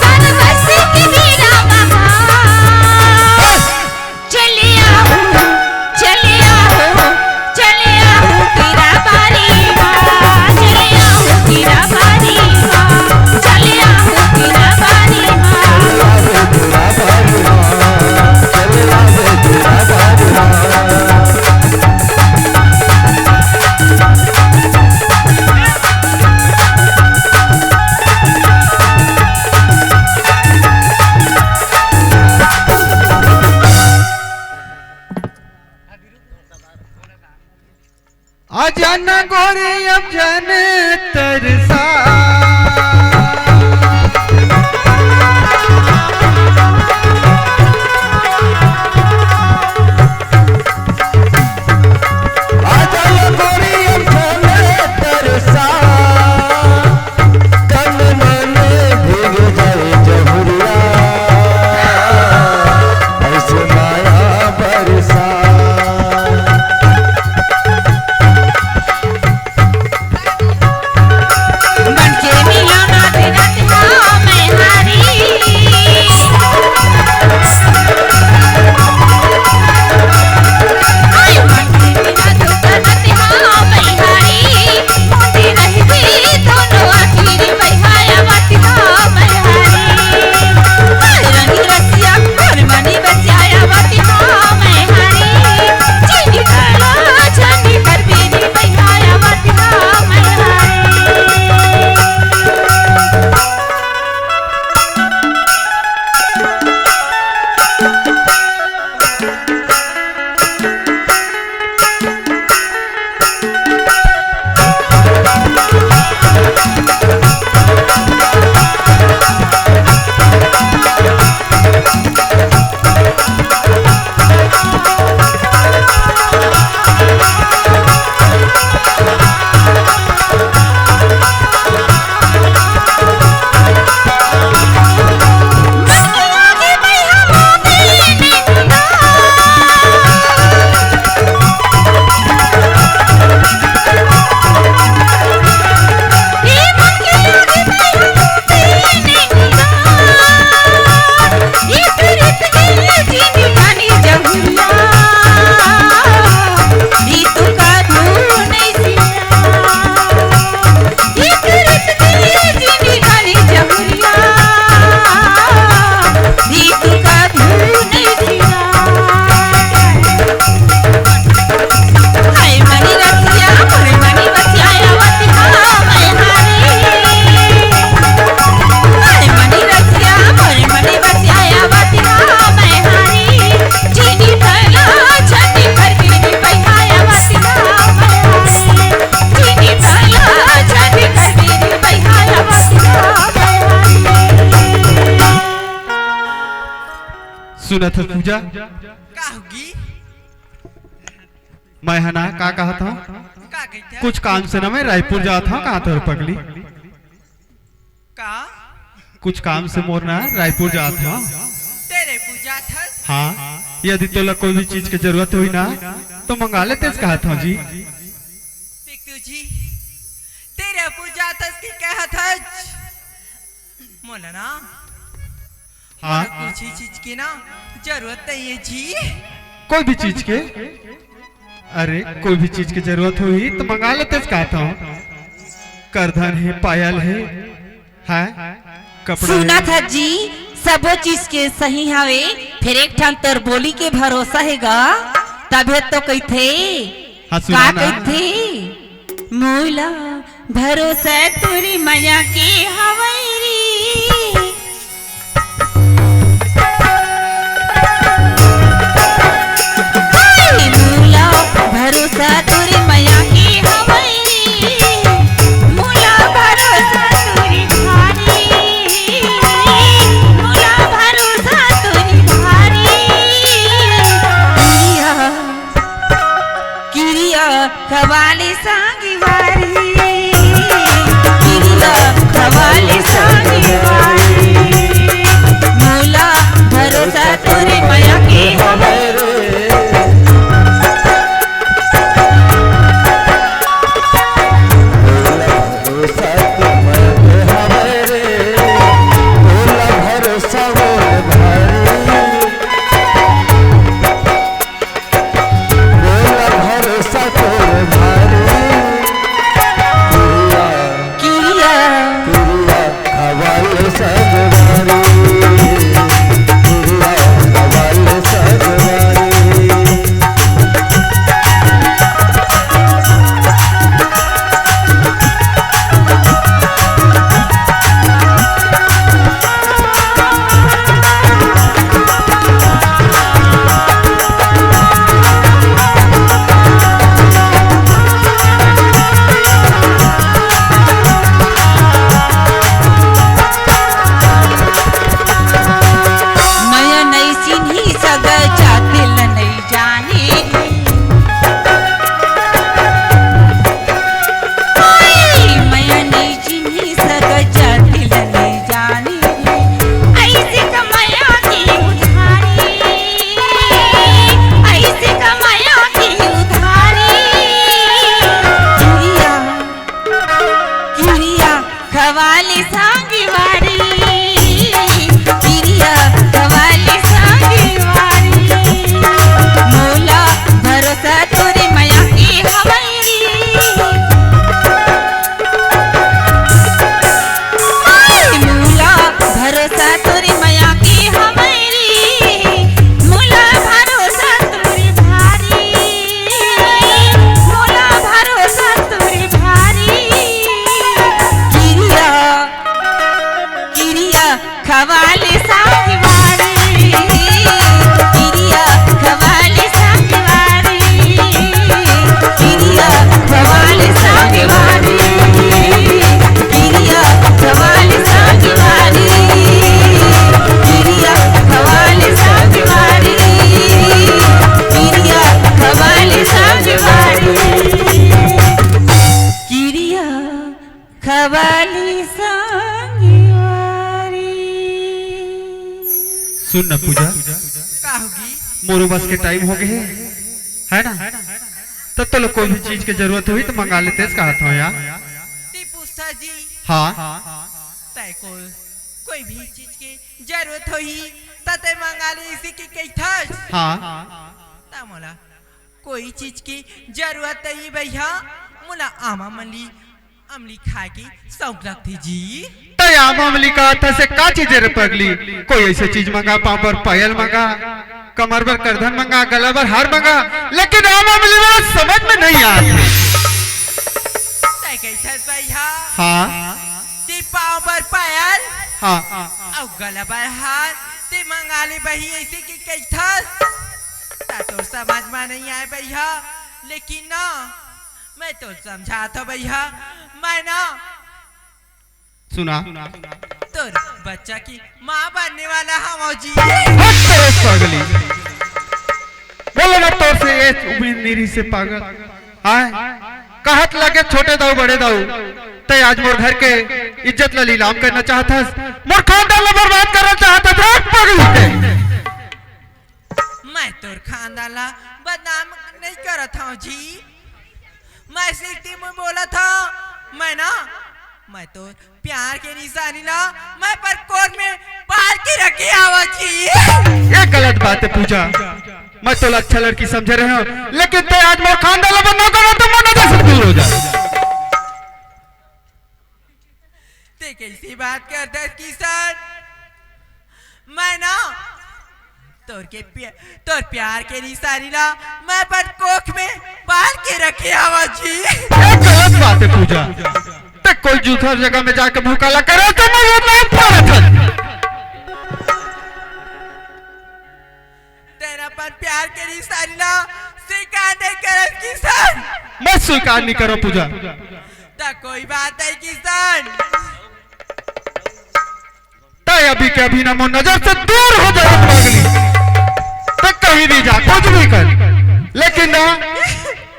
बारह बजती के बेरा माया। चले आबे, चले आबे, चले आबे केरा बारी मा, चले आबे केरा बारी मा, चले आबे केरा बारी मा। अजन गोरी अब जन तरसा। अजन गोरी अब जन तरसा। तन मन भीग जाए जहुरिया, ऐसे माया बरसा। सुनत हस पूजा? का होगी? मैं ह ना का कहत हंव, का कहिथे? कुछ काम से ना मैं रायपुर जात हंव, कहां तोर पगली? का? कुछ काम से मोर ना रायपुर जात हंव। तेरे पूजा थस? हां, यदि तोला कोई भी चीज के जरूरत होही ना, तो मंगा लेतेस कहत हंव जी। टिकटू जी, तेरे पूजा थस की कहत हस? मोला ना, हां। मोला कुछ ही चीज के ना जरूरत नहीं है जी। कोई भी चीज के? अरे, कोई भी चीज के जरूरत होही तो मंगा लेतेस कहत हंव। करधन हे, पायल हे, हैं? कपड़ा सुनत हे। हस जी, सबो चीज के सही हवे, फेर एक ठन तोर बोली के भरोसा हे गा, तभे तो कहिथे। हां, सुना का ना। कहिथे? मोला भरोसा तोरी मया के हवई रे। हाय, मोला भरोसा तोरी मया के हवई रे। मोला भरोसा तोरी भारी। मोला भरोसा तोरी भारी। किरिया, किरिया खवाले संगवारी, किरिया खवाले संगवारी। मोला भरोसा तोरे मया के हवय रे। मया नइ चिन्ही सगा जाति ल नइ जाने। ओए, मया नइ चिन्ही सगा जाति ल नइ जाने। अइसे कमाया के उधारी, अइसे कमाया के उधारी। किरिया, किरिया खवाले संगवारी, किरिया खवाले संगवारी। मोला भरोसा तोरे मया के हवई रे। मोला भरोसा तोरे मया के हवई रे। मोला भरोसा तोरे भारी। मोला भरोसा तोरे भारी। किरिया, किरिया खवाले संगवारी। किरिया खवाले संगवारी। किरिया खवाले संगवारी। किरिया खवाले संगवारी। किरिया खवाले संगवारी। किरिया खवाले संगवारी। किरिया खवाले संगवारी। सुन न पूजा, का होगी? मोरो बस के टाइम हो गए हे, है ना? त तोला कोई भी चीज के जरूरत होही त मंगा लेतेस कहत हंव यार। ती पूछता जी। हां। तय को कोई भी चीज के जरूरत होही त तय मंगा ले, इसी की कहिथस। हां। त मोला कोई चीज की जरूरत नहीं भैया, मोला आमा अमली, अमली खाए के शौक लगथे जी। त आमा अमली का था से का चीज रे पगली? कोई ऐसे चीज मंगा, पाँव बर पायल मंगा, कमर बर करधन मंगा, गला बर हार मंगा, लेकिन आमा अमली मोला समझ में नहीं आत हे। तय कहिथस भैया। हां। ते पाँव बर पायल। हां। अउ गला बर हार, ते मंगा ले बही ऐसे के कहिथस। त तोर समझ में नहीं आय भैया, लेकिन ना, मैं तो समझात हंव भैया, मैं ना। सुना। तो बच्चा की माँ बनने वाला हवं जी। हट तेरे पगली, बोले ना तोर से ये उम्मीद नहीं रही से पागल। आय, कहत लगे छोटे दाऊ बड़े दाऊ, ते आज मोर घर के इज्जत ला नीलाम करना चाहत हस, मोर खानदान ला बर्बाद करना चाहत हस, हट पगली ते। मैं तोर खानदान ला बदनाम नहीं करत हवं जी। मैं सिर्फ बोलत हवं, मैं ना, मैं तोर प्यार के निशानी ला मैं अपन कोख में पाल के रखे हवं जी। ये गलत बात है पूजा, मैं तोला अच्छा लड़की समझे रहे हवं, लेकिन ते आज मोर खानदान ला बदनाम करत हस, तो मोर नजर से दूर हो जा। ते कैसी बात करत हस किशन? मैं ना तोर के प्या-, तोर प्यार के निशानी ला मैं अपन कोख में पाल के रखे हवं जी। ये गलत बात है पूजा, ते कोई दूसर जगह में जाके भूखा ला करे तो मैं ये नहीं पारत हस। तेरा अपन प्यार के निशानी ला स्वीकार नहीं करत किशन। मैं स्वीकार नहीं करो पूजा। त कोई बात नहीं किशन। तय अभी के अभी ना मोर नजर से दूर हो जाए पगली। ते कहीं भी जा, कुछ भी कर, लेकिन ना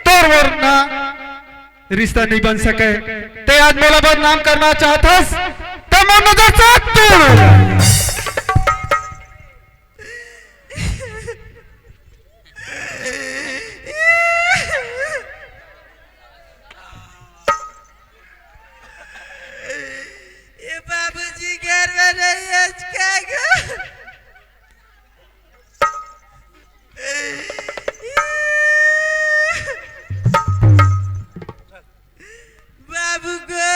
तोर मोर ना रिश्ता नहीं बन सके। ते आज मोला बदनाम करना चाहत हस, ते मोर नजर से दूर हो जा। ये बाबूजी घर में नहीं है, आज क्या गो? बाबू गो।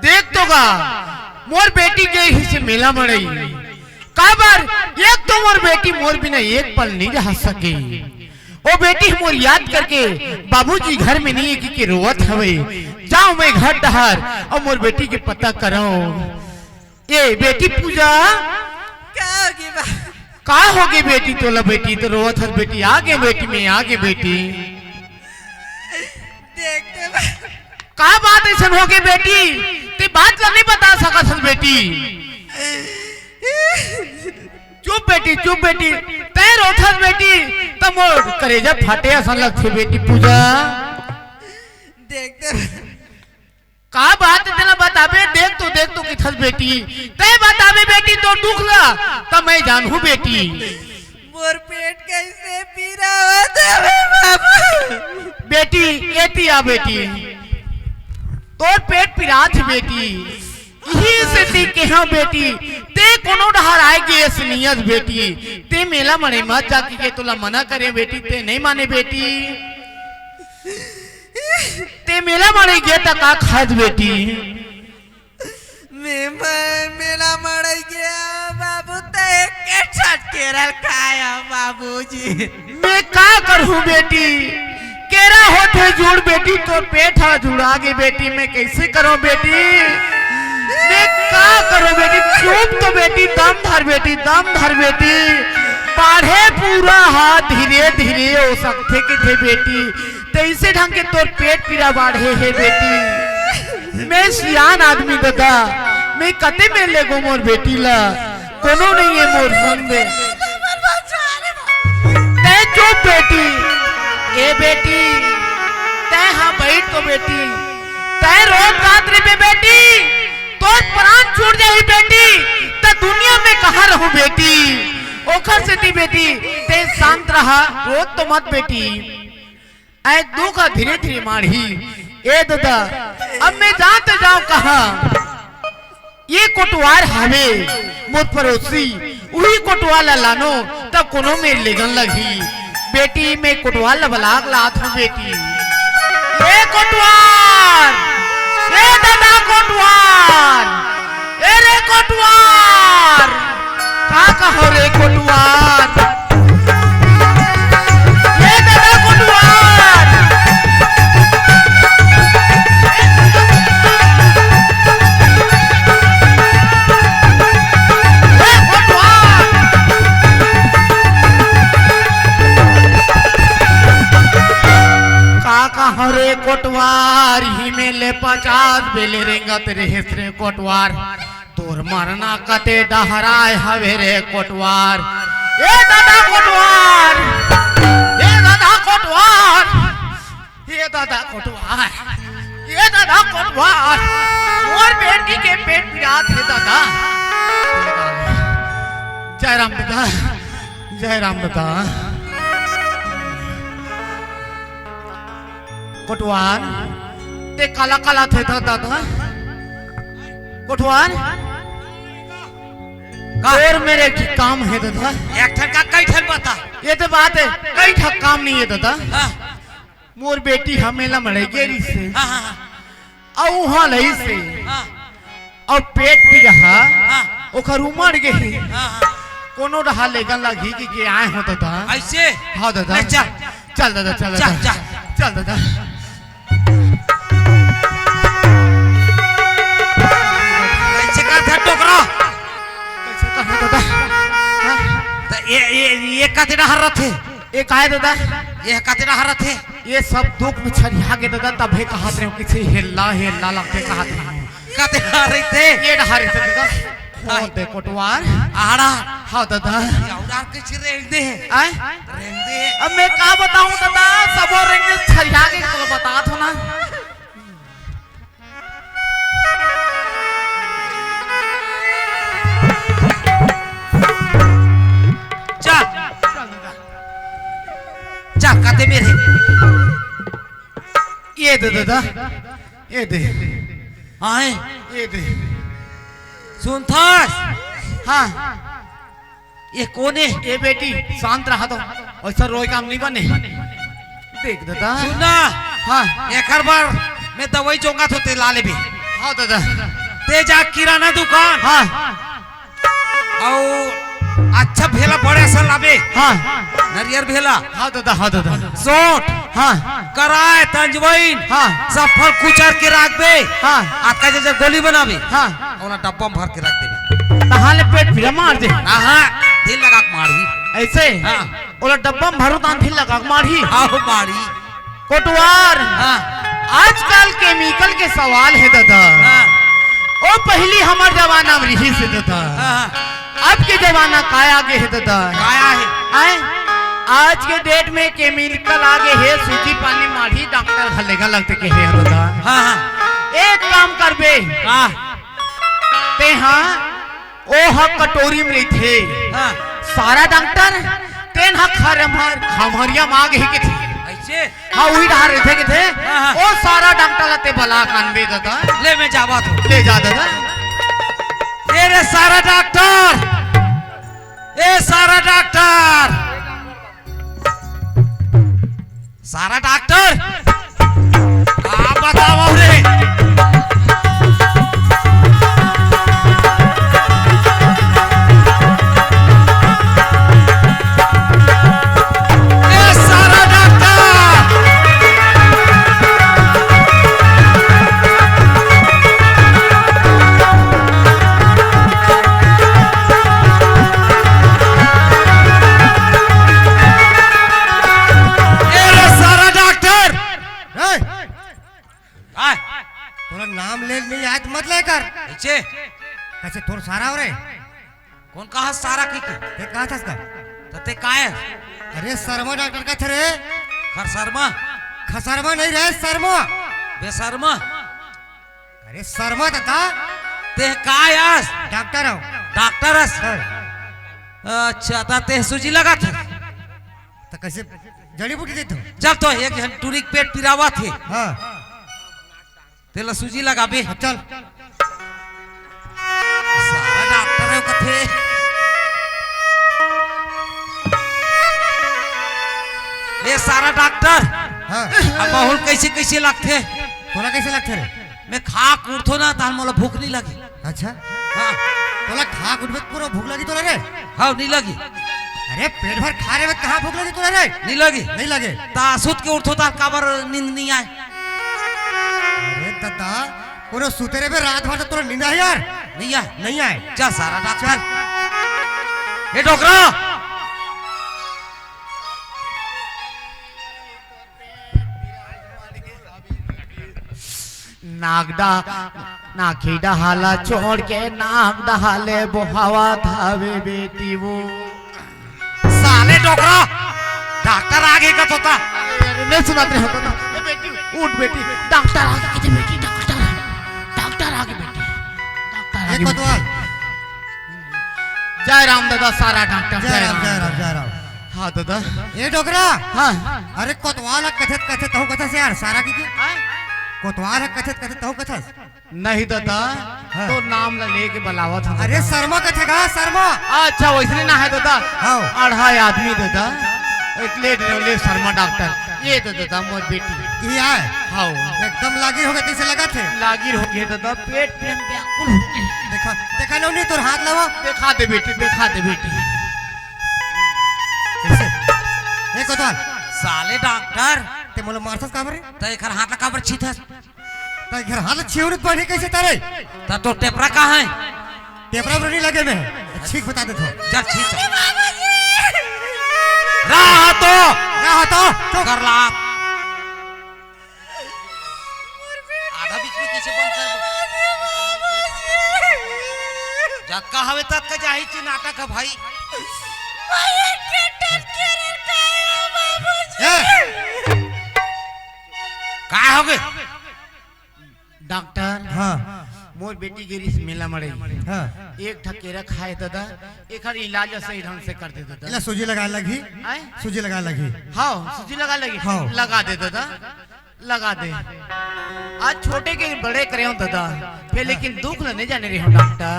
देख तो गा, मोर बेटी गे ही से मेला मड़ई। काबर, एक तो मोर बेटी मोर बिना एक पल नहीं रह सके। ओ बेटी मोर याद करके बाबूजी घर में नहीं है कि, कि रोवत हवे। जाओ मैं घर डहर अउ मोर बेटी के पता करो। ए बेटी पूजा, का होगे बा? का होगे बेटी तोला? बेटी तो रोवत हस बेटी, आगे बेटी में, आगे बेटी। देख तो बा। का बात अइसन होगे बेटी? ते बात ला नहीं बता सकत हस बेटी। चुप बेटी, चुप बेटी, तैं रोथस बेटी, त मोर करेजा फाटे असन लगथे बेटी पूजा। देख तो बा। का बात तेला बताबे, देख तो, देख तो किथस बेटी, तैं बताबे बेटी तोर दुख ला, त मैं जानहूं बेटी। मोर पेट कैसे पीरा होत हवे बाबू। बेटी, एती आ बेटी, तोर पेट पिरात हे बेटी, इही सेती केहेंव बेटी, तैं कोनो डहर आए गे अस नइ अस बेटी, तैं मेला मड़ई मत जा कहिके तोला मना करेंव बेटी, तैं नइ माने बेटी। तैं मेला मड़ई गे त का खास बेटी? मैं, मैं मेला मड़ई गे बाबू, त एक के छठ केरल खाया बाबूजी। मैं का करहूं बेटी? केरा होथे जुड़ बेटी, तोर पेट ह जुड़ा गे बेटी, मैं कैसे करों बेटी? मैं का करों बेटी? चुप तो बेटी, दम धर बेटी, दम धर बेटी। बाढ़े पूरा ह धीरे धीरे हो सकथे किथे बेटी। तइसे ढंग के तोर पेट पीरा बाढ़े हे बेटी। मैं सियान आदमी ददा, मैं कते मेर लेगों मोर बेटी ला, कोनो नइ हे मोर संग में। तैं चुप बेटी, ए बेटी, तैं हा बइठ तो बेटी, तैं रोत गात रहिबे बेटी, तोर प्राण छूट जाही बेटी, त दुनिया में कहां रहूं बेटी। ओखर सेती बेटी, तैं शांत रहा, रोत तो मत बेटी। ए दुख ह धीरे धीरे माढ़ही। ए ददा, अब मैं जात जांव कहां? ये कोटवार हवे मोर पड़ोसी, उही कोटवार ला लानों, त कोनो मेर लेगन लगही। बेटी, मैं कोटवार ला बला के लात हंव बेटी। ए कोटवार, ए ददा कोटवार, ए रे कोटवार। पचास बेले रेंगत रेहेस रे कोटवार, तोर मरना कते डहराय हवे रे कोटवार। ए दादा कोटवार, ए दादा कोटवार, ए दादा कोटवार, ए दादा कोटवार, मोर बेटी के पेट पिरात हे दादा। जय राम दादा, जय राम दादा। कोटवार, ते काला काला थे था दादा। कोटवार, का? और मेरे एक काम है दादा। एक ठन का कई ठन बता। ये तो बात है, कई ठन काम नहीं है दादा। हाँ। मोर बेटी हमें लमड़े गेरी से। हाँ, हाँ, हाँ। अउ उहाँ लई से। हाँ। अउ पेट पीरा हा, हाँ। ओखर उमड़ गे हे। हाँ, हाँ। कोनो डहा लेगन लगही कि के आए हो दादा। ऐसे? हाँ दादा। ले चल। चल दादा, चल चल, दादा। चल। चल दादा। कैसे करथे डोकरा? कैसे करथे दादा? हाँ? त ये, ये, ये कते डहर रथे? ये काय दादा? ये कते डहर रथे? ये सब दुख में छरिया के दादा, तभे कहत रहे हो कि से हेल्ला, हेल्ला लगथे कहत रहे हो। कते डहर रहिथे? ये डहर रहिथे दादा। हाँ। कौन दे कोटवार? आड़ा। हाँ दादा। ये आड़ा कैसे रेंग दे? आय? रेंग दे। अब मैं का बताऊं दादा, सबो रेंग दे छरिया के तो बतात हो ना। चल। चल, कते मेरे। ये दे दादा, ये दे। आए। ये दे। सुनथस? हाँ। ये कोन हे? ए बेटी, शांत रहा तो, ऐसा रोए काम नहीं बने। देख दादा। सुन ना। हाँ। एकर बर मैं दवाई जोंगत हों, ते ला लेबे। हाँ दादा। ते जा किराना दुकान। हाँ। अउ अच्छा भेला बड़े असन लाबे। हाँ। नरियर भेला। हाँ दादा, हाँ दादा। सोंठ। हाँ। कराय, तंजवइन। हाँ। सब फल कुचर के राखबे। हाँ। अतका जब गोली बनाबे। हाँ। ओला डब्बा में भर के रख देबे। तहाँ ले पेट पीरा मार दे। हाँ, हाँ, ढील लगा के मारही। ऐसे? हाँ। ओला डब्बा में भरो तान ढील लगा के मारही। हाँ, मारही। कोटवार। हाँ। आजकल केमिकल के सवाल हे दादा। हाँ। ओ पहिली हमर जमाना में रिहिस हे दादा। हाँ, हाँ। अब के जमाना काय आगे हे दादा? काय आहे? आय? आज के डेट में केमिकल आगे हे, सूजी पानी मारही, डॉक्टर घलेगा लगथे के हे दादा। हाँ, हाँ। एक काम करबे। हाँ। तेहा, ओ ह कटोरी में रहिथे। हाँ। सारा डॉक्टर, तेन ह खरमर, खमहरिया मांग हे के थे। ऐसे? हाँ, उही डहर रहिथे के थे। हाँ, हाँ। ओ सारा डॉक्टर ला ते बला कानबे दादा। ले मैं जावत हों। ले जा दादा। ए रे सारा डॉक्टर, ए सारा डॉक्टर। सारा डॉक्टर, का बतावव रे? ए सारा डॉक्टर! ए रे सारा डॉक्टर! ए! काय? तोला नाम ले नहीं आए त मत ले कर। ऐसे? कैसे तोर सारा हो रे? कोन कहा सारा की के? ते कहा था इसका? त ते काय? अरे शर्मा डॉक्टर का थे रे। खरशर्मा? खसरमा नहीं रे, शर्मा। बेशर्मा? अरे शर्मा दादा। ते काय अस? डॉक्टर हूँ। डॉक्टर अस? हाँ। अच्छा, त ते सूजी लगाथस? त कैसे जड़ी बूटी देथव? चल तो एक झन टूरी के पेट पिरावत हे। हाँ। तेला सूजी लगाबे। हाँ, चल। सारा डॉक्टर हे कथे। ए सारा डॉक्टर। हाँ। अब माहौल कैसे कैसे लगथे? तोला कैसे लगथे रे? मैं खा के उठथों ना, तहां मोला भूख नहीं लगे। अच्छा। हाँ। तोला खा के उठबे त पूरा भूख लगी तोला रे? हाँ, नहीं लगी। अरे पेट भर खा रे, कहाँ भूख लगी तोला रे? नहीं लगी। नहीं लगे। त सुत के उठथों त काबर नींद नहीं आए? अरे दादा, कोनो सुते रे बे रात भर त तोला नींद आए यार? नहीं आए। नहीं आए। जा सारा डॉक्टर। चल। ए डोकरा। नाक डा-, नाखी डहाला छोड़ के नाक डहाले बोहावत हवे बेटी वो। साले डोकरा, डॉक्टर आगे का तोता। अरे, नहीं सुनात रहे होता ना। ए बेटी, उठ बेटी, डॉक्टर आगे कथे बेटी, डॉक्टर, डॉक्टर आगे बेटी, डॉक्टर ए आगे बेटी। कोतवाल। जय राम दादा, सारा डॉक्टर, जय जय राम, राम। जय राम, जय राम। हाँ दादा। ए डोकरा। हाँ। अरे कोतवाल ह कथत कथत तहु कथस यार, सारा की के? हाँ? कोतवाल ह कथत कथत तहु कथस? नहीं दादा, हाँ। तो नाम ला लेके बलावत हूँ अरे दादा। शर्मा कथे का, शर्मा। अच्छा, वैसने ना है दादा। हाँ। अढ़ाई आदमी दादा। एक ले, ले, ले शर्मा डॉक्टर। ये तो दादा मोर बेटी। ये आय? हाँ। एकदम लागिर होगे तइसे लगथे। लागिर होगे दादा, पेट में व्याकुल होगे। देखा, देखा नवनी तोर हाथ लावा। देखा दे बेटी, देखा दे बेटी। कइसे? ए कोतवाल। साले डॉक्टर। ते मोला मारथस काबर रे? त एकर हाथ ला काबर छीथस? त एकर हाथ ला छीवरत बानी कइसे तारे? त तोर टेपरा कहाँ हे? टेपरा बरनी लगे में। ठीक बता देत हो। जा छीथ। रहा तो। रहा तो। चुप। कर ला। आधा बीच में कइसे बंद कर दे? जतका हवे ततका जाही ची नाटक हे भाई। ए! का होगे? डॉक्टर, हाँ। मोर बेटी गे रिहिस मेला मड़ई। हाँ। एक ठा केरा खाए दादा, एकर इलाज सही ढंग से कर दे दादा। एला सूजी लगाए लगही। आय? सूजी लगाए लगही। हाँ, सूजी लगाए लगही। हाँ। लगा दे दादा, लगा दे। आज छोटे के बड़े करे हों दादा, फेर हाँ। लेकिन दुख ल नहीं जाने रहे हों डॉक्टर।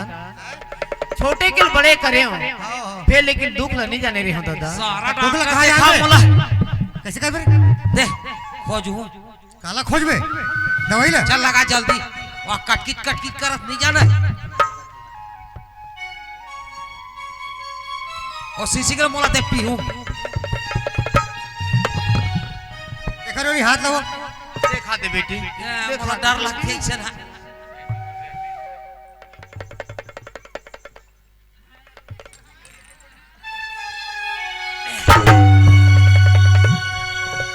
छोटे के बड़े करे हों, हाँ, हाँ। फेर लेकिन दुख ल नहीं जाने रहे हों दादा। सारा दुख ल डॉक्टर कहाँ देखा जाने? मोला। कइसे करबे? दे, खोजहूँ। काला खोजबे? दवाई ला? चल लगा जल्दी। वाह, कटकिट, कटकिट करत नहीं जाना। ओ सीसी के मोला दे पीहूँ। देखा रे, हाथ लगाओ। देखा दे बेटी। ए, देखा मोला दे। डर लगथे अइसन हा।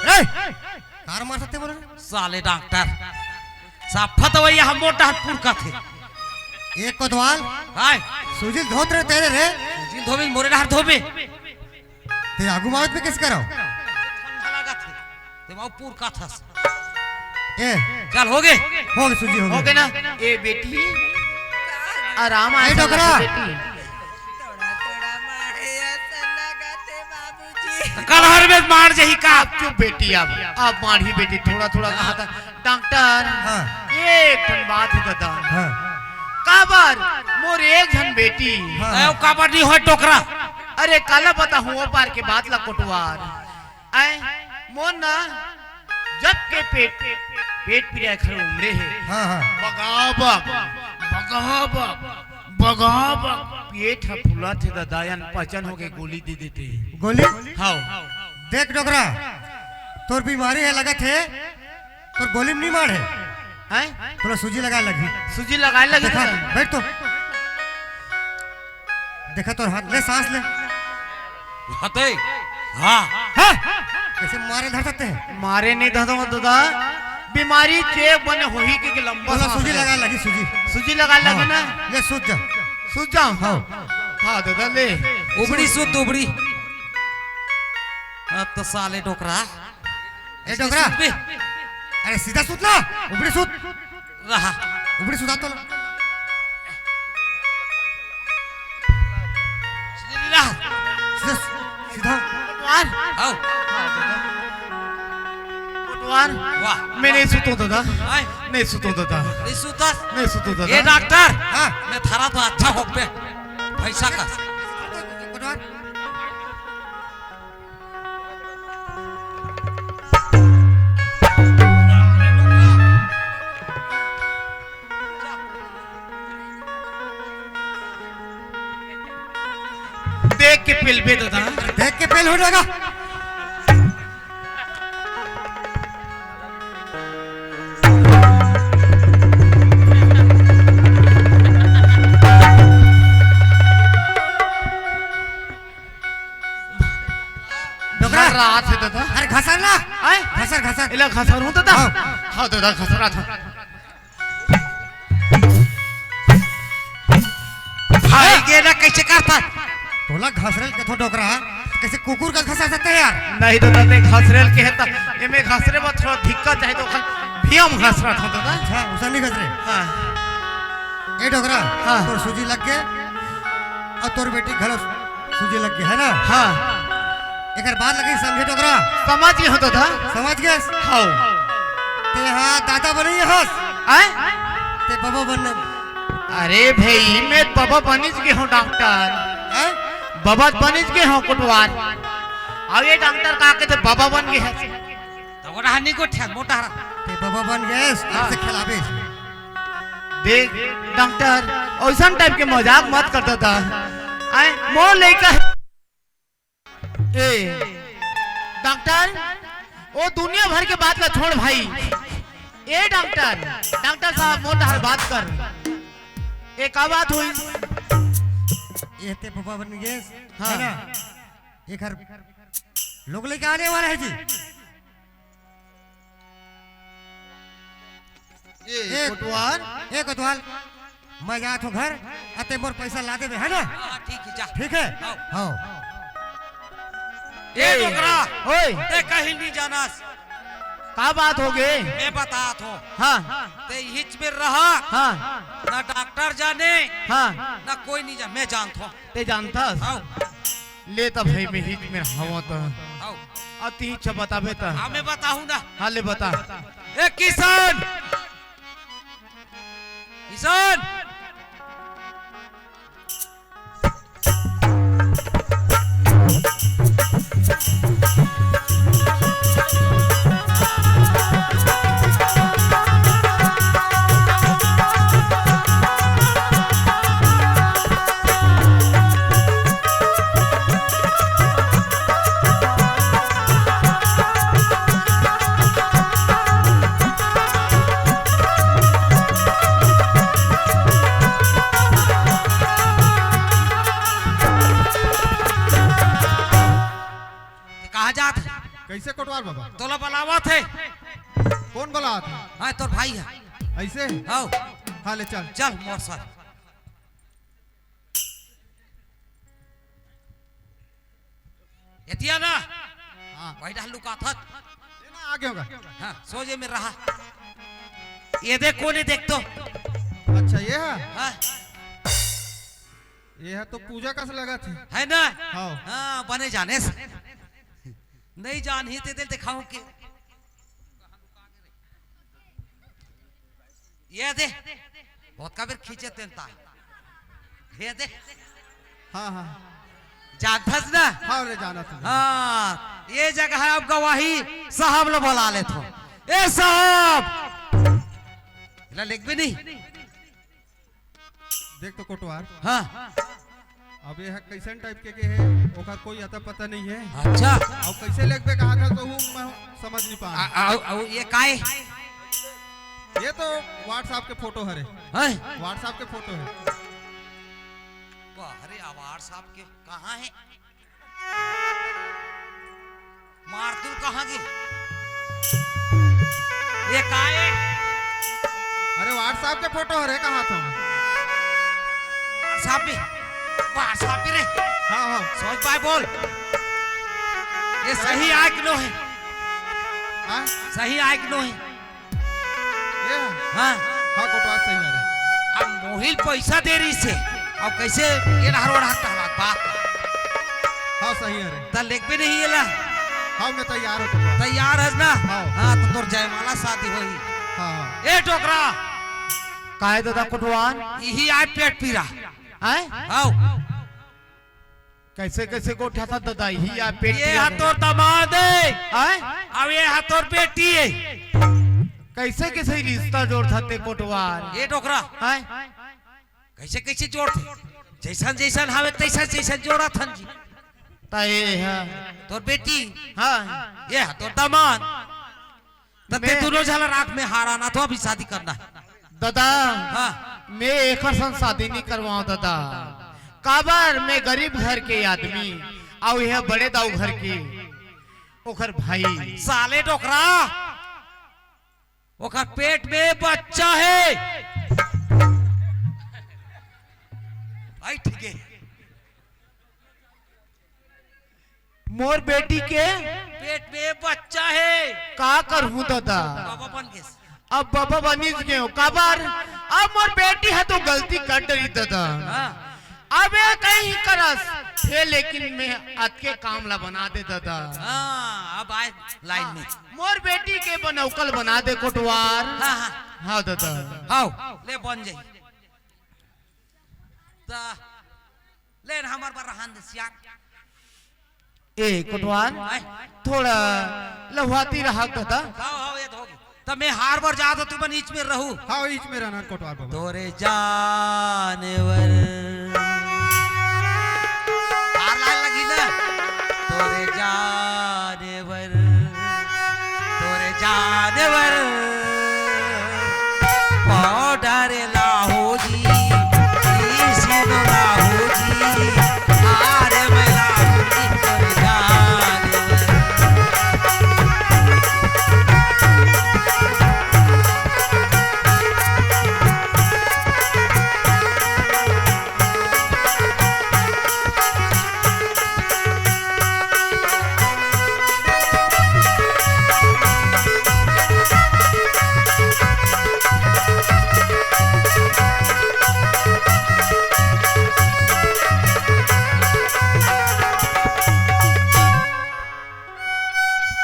ए, कार मार सकते बोले? साले डॉक्टर, साफा दवाई हम मोटा हाथ पुरका थे। एक कोतवाल, हाय। सूजी ल धोत रहे तेरे रे। सूजी ल धोबे, मोरे डहर धोबे। ते आगू मावत में किस करो? ठंडा लगा थे। ते माऊ पूर का थस। ए। चल, हो गे। हो गे, सूजी हो गे। हो गे ना? ए बेटी, आराम आ ए, डोकरा। बेटी। थोड़ा, थोड़ा मारे, अइसन लगत हे, बाबूजी। त कल हर बेर मार जही का? अब चुप बेटी, अब, अब मारही बेटी, थोड़ा, थोड़ा कहा था। डॉक्टर, हाँ। एक ठन बात हे दादा। हाँ। काबर मोर एक झन बेटी। हाँ। ए, काबर नहीं होय डोकरा। अरे, काला बताहूँ, ओ पार के बात ला कोटवार। आय, मोर ना जब के पेट, पेट पीरा खर उमरे हे। हाँ, हाँ। बगाबक, बगाबक, बगाबक। पेट ह फूलत हे दादा, अनपचन होके गोली दे देते। गोली? हाँ। देख डोकरा, तोर बीमारी हे लगत हे, तोर गोली में नहीं मार हे। हैं? तोला सूजी लगाए लगही। सूजी लगाए लगही देखा, दादा। बैठ तो। देखा तोर हाथ, ले सांस ले। हते। हाँ। हाँ। कइसे मारे धर सकते हैं? मारे नहीं धर सकते दादा। बीमारी चेप बने होही के, के लंबा तोला सांस सूजी ले। लगाए लगही, सूजी। सूजी लगाए लगही हाँ। ना? ले सूत जा। सूत जाऊं? हाँ। हाँ दादा, ले। उबड़ी सूत, उबड़ी। अब तो साले डोकरा। ए, डोकरा। सूत बे। अरे, सीधा सूत ना, उबड़ी सूत। रहा। उबड़ी सूत, हाथ तो ला। सीधा रहा। सीधा, सीधा। कोटवार। आओ। हाँ, दादा। कोटवार। वाह। मैं नहीं सूतूं, दादा। आय। नहीं सूतूं, दादा। नहीं सूतस? नहीं सूतूं, दादा। ए, डॉक्टर। हाँ। मैं थारा तो अच्छा हो बे। पैसा का। कोटवार। देख के पेलबे दादा। देख के पेल हो जाएगा। डोकरा। घसर रहा थे दादा। अरे घसर ना। आय? घसर, घसर। एला घसर हूँ दादा। हाँ। हाँ दादा, घसर रहा था। ये ना कैसे करता? तोला घसरेल कथों डोकरा, कैसे कुकुर का घसर सकते हैं यार? नहीं तो तते घसरेल के है त, एमे घसरे में थोड़ा दिक्कत है तो ओखर भी हम घसरत हों दादा। अच्छा, उसन नहीं घसरे। हाँ। ए डोकरा, हाँ। तोर सूजी लग गे, अउ तोर बेटी घलो सूजी लग गे, है ना? हाँ। एकर बाद लगे समझे डोकरा। समझ गे हों दादा। समझ गेस? हाँ। ते हा दादा बनइया हस। आय? ते बबा बन। अरे भई, मैं बबा बनिच गे हों डॉक्टर। हैं? बबा बनिच गे हों कोटवार। अउ ये डॉक्टर का के ते बबा बन गे हे। त वो रहा निको ठेक मोटा रहा। ते बबा बन गेस, हाँ। से खिलाबे। देख डॉक्टर, ओइसन टाइप के मजाक मत कर दादा। आय, मोर लइका हे। ए डॉक्टर, ओ दुनिया भर के बात ला छोड़ भाई। ए डॉक्टर, डॉक्टर साहब, मोर डहर बात कर। ए का बात होइस? ए ते बबा बन गेस, हाँ। है ना? एकर लोग लइका आने वाला हे जी। ए, ए, कोटवार। ए, कोटवार, मैं जात हों घर, अते मोर पैसा ला देबे, है ना? हाँ, ठीक हे, जा। ठीक हे? हाँ। हाँ। ए, ए, डोकरा, ओए। ते कहीं नहीं जानस। का बात हो गे? मैं बतात हों। हाँ। ते हिच में रहा। हाँ। ना डॉक्टर जाने, हाँ। ना कोई नहीं जाने, मैं जानत हों। ते जानथस? हाँ। ले त भाई, मैं हिच में हवं त। हाँ। अउ तिही छ बताबे त। हाँ, मैं बताहूँ ना। हाँ, ले बता। ए किशन! किशन! ते कहाँ जात हे? कैसे कोटवार बाबा? तोला बलावत हे। कौन बलावत हे? हाँ, तोर भाई हे। ऐसे? हाँ। हाँ, ले चल। चल, मोर साथ। एतिया ना। हाँ। वही डहर लुकाथस। ये ना आगे होगा। हाँ, सोझे में रहा। ये देख, कोने देख तो। अच्छा, ये हे? हाँ। ये हे तो पूजा कस लगथे। है ना? हाँ। हाँ, बने जानेस। नहीं जानही ते दे दिखाऊं के। ये दे, बहुत का बेर खींचे तेन ता। ये दे। हाँ, हाँ। जानथस ना? हाँ रे, जानत हूँ। हाँ, ये जगह हे, अब गवाही साहब ला बला लेथों। ए साहब, एला लेगबे नहीं? देख तो कोटवार। हाँ। अब ये हे कैसन टाइप के, के हे, ओकर कोई अता पता नहीं हे। अच्छा। अब कैसे लेगबे कहा था तो हूँ मैं समझ नहीं पा रहा। आ, आ, आ, ये काय? ये तो WhatsApp के फोटो हरे। हैं? WhatsApp के फोटो हे। वाह, अरे, आ WhatsApp के कहाँ हे? मारतुल कहाँ गे? ये काय हे? अरे WhatsApp के फोटो हरे, कहाँ तो? WhatsApp पे, WhatsApp पे रे। हाँ, हाँ। सोच पाए बोल। ये सही आय के नो हे? हाँ? सही आय के नो हे? ये? हाँ। हाँ, कोटवार सही हे रे। अब मोहिल पैसा दे रहिसे, अब कैसे ये डहर ओ डहर टहला बात? हाँ, सही हे रे। त लेगबे नहीं एला। हाँ, मैं तैयार हों। तैयार हस ना? हाँ। हाँ, त तोर जयमाला शादी होही। हाँ। ए डोकरा। काय दादा कोटवार? इही आय पेट पीरा। हैं? हाँ। कैसे, कैसे गोठियाथस दादा? इही आय पेट ये पीरा हे। तोर दमाद हे। हैं? अब ये हे तोर बेटी हे। कैसे, कैसे रिश्ता जोड़थस ते कोटवार? ए डोकरा। हैं? कैसे, कैसे जोड़थे? जैसन, जैसन हवे, तैसन, जैसन जोड़त हन जी। त ये हे। तोर बेटी। हाँ। ये हे तोर दमाद। त ते मैं दोनों झन ला राख में हार आना तो अभी शादी करना हे। दादा, हाँ। मैं एकर संग शादी नहीं करवाओं दादा। काबर, मैं गरीब घर के आदमी, अउ ये बड़े दाऊ घर के, ओकर भाई। साले डोकरा, ओकर पेट में बच्चा हे। अइठ गे। मोर बेटी के पेट में बच्चा हे। का करहूं दादा? बाबा बन गेस। अब बाबा बनिस गेंव, काबर? अब मोर बेटी ह तो गलती कर डरिस दादा। हाँ। अब ए कहीं करस, हे लेकिन मैं अतके काम ला बना दे दादा। हाँ, अब आए लाइन में। मोर बेटी के बनौकल बना दे कोटवार। हाँ, हाँ। हाँ दादा। हाव, ले बन जाई। त ले न हमर बर रहन दे सियान। ए कोटवार, आय। थोड़ा लहुआती रहा दादा। हाव, हाव, ये तो होगी। त मैं हार बर जात हूं, तुमन ईच में रहू। हाव, ईच में रहना कोटवार बाबा। तोरे जानवर। हार लाए लगी ना। तोरे जानवर। तोरे जानवर। पाउडर लाहू जी, इसिन लाहू जी, आरे मैं लाहू जी तोरे जानवर।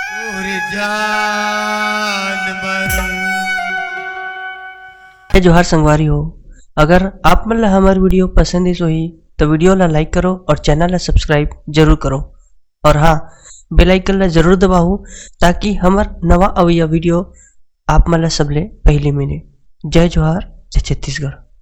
तोरे जानवर। जय जोहार संगवारी हो, अगर आप मन ला हमर video पसंद आइस होही, तो video ला like करो और channel ला subscribe जरूर करो। और हाँ, bell icon ला जरूर दबाहू, ताकि हमर नवा अवइया video आप मन ला सबले पहली मिले। जय जोहार, जय छत्तीसगढ़।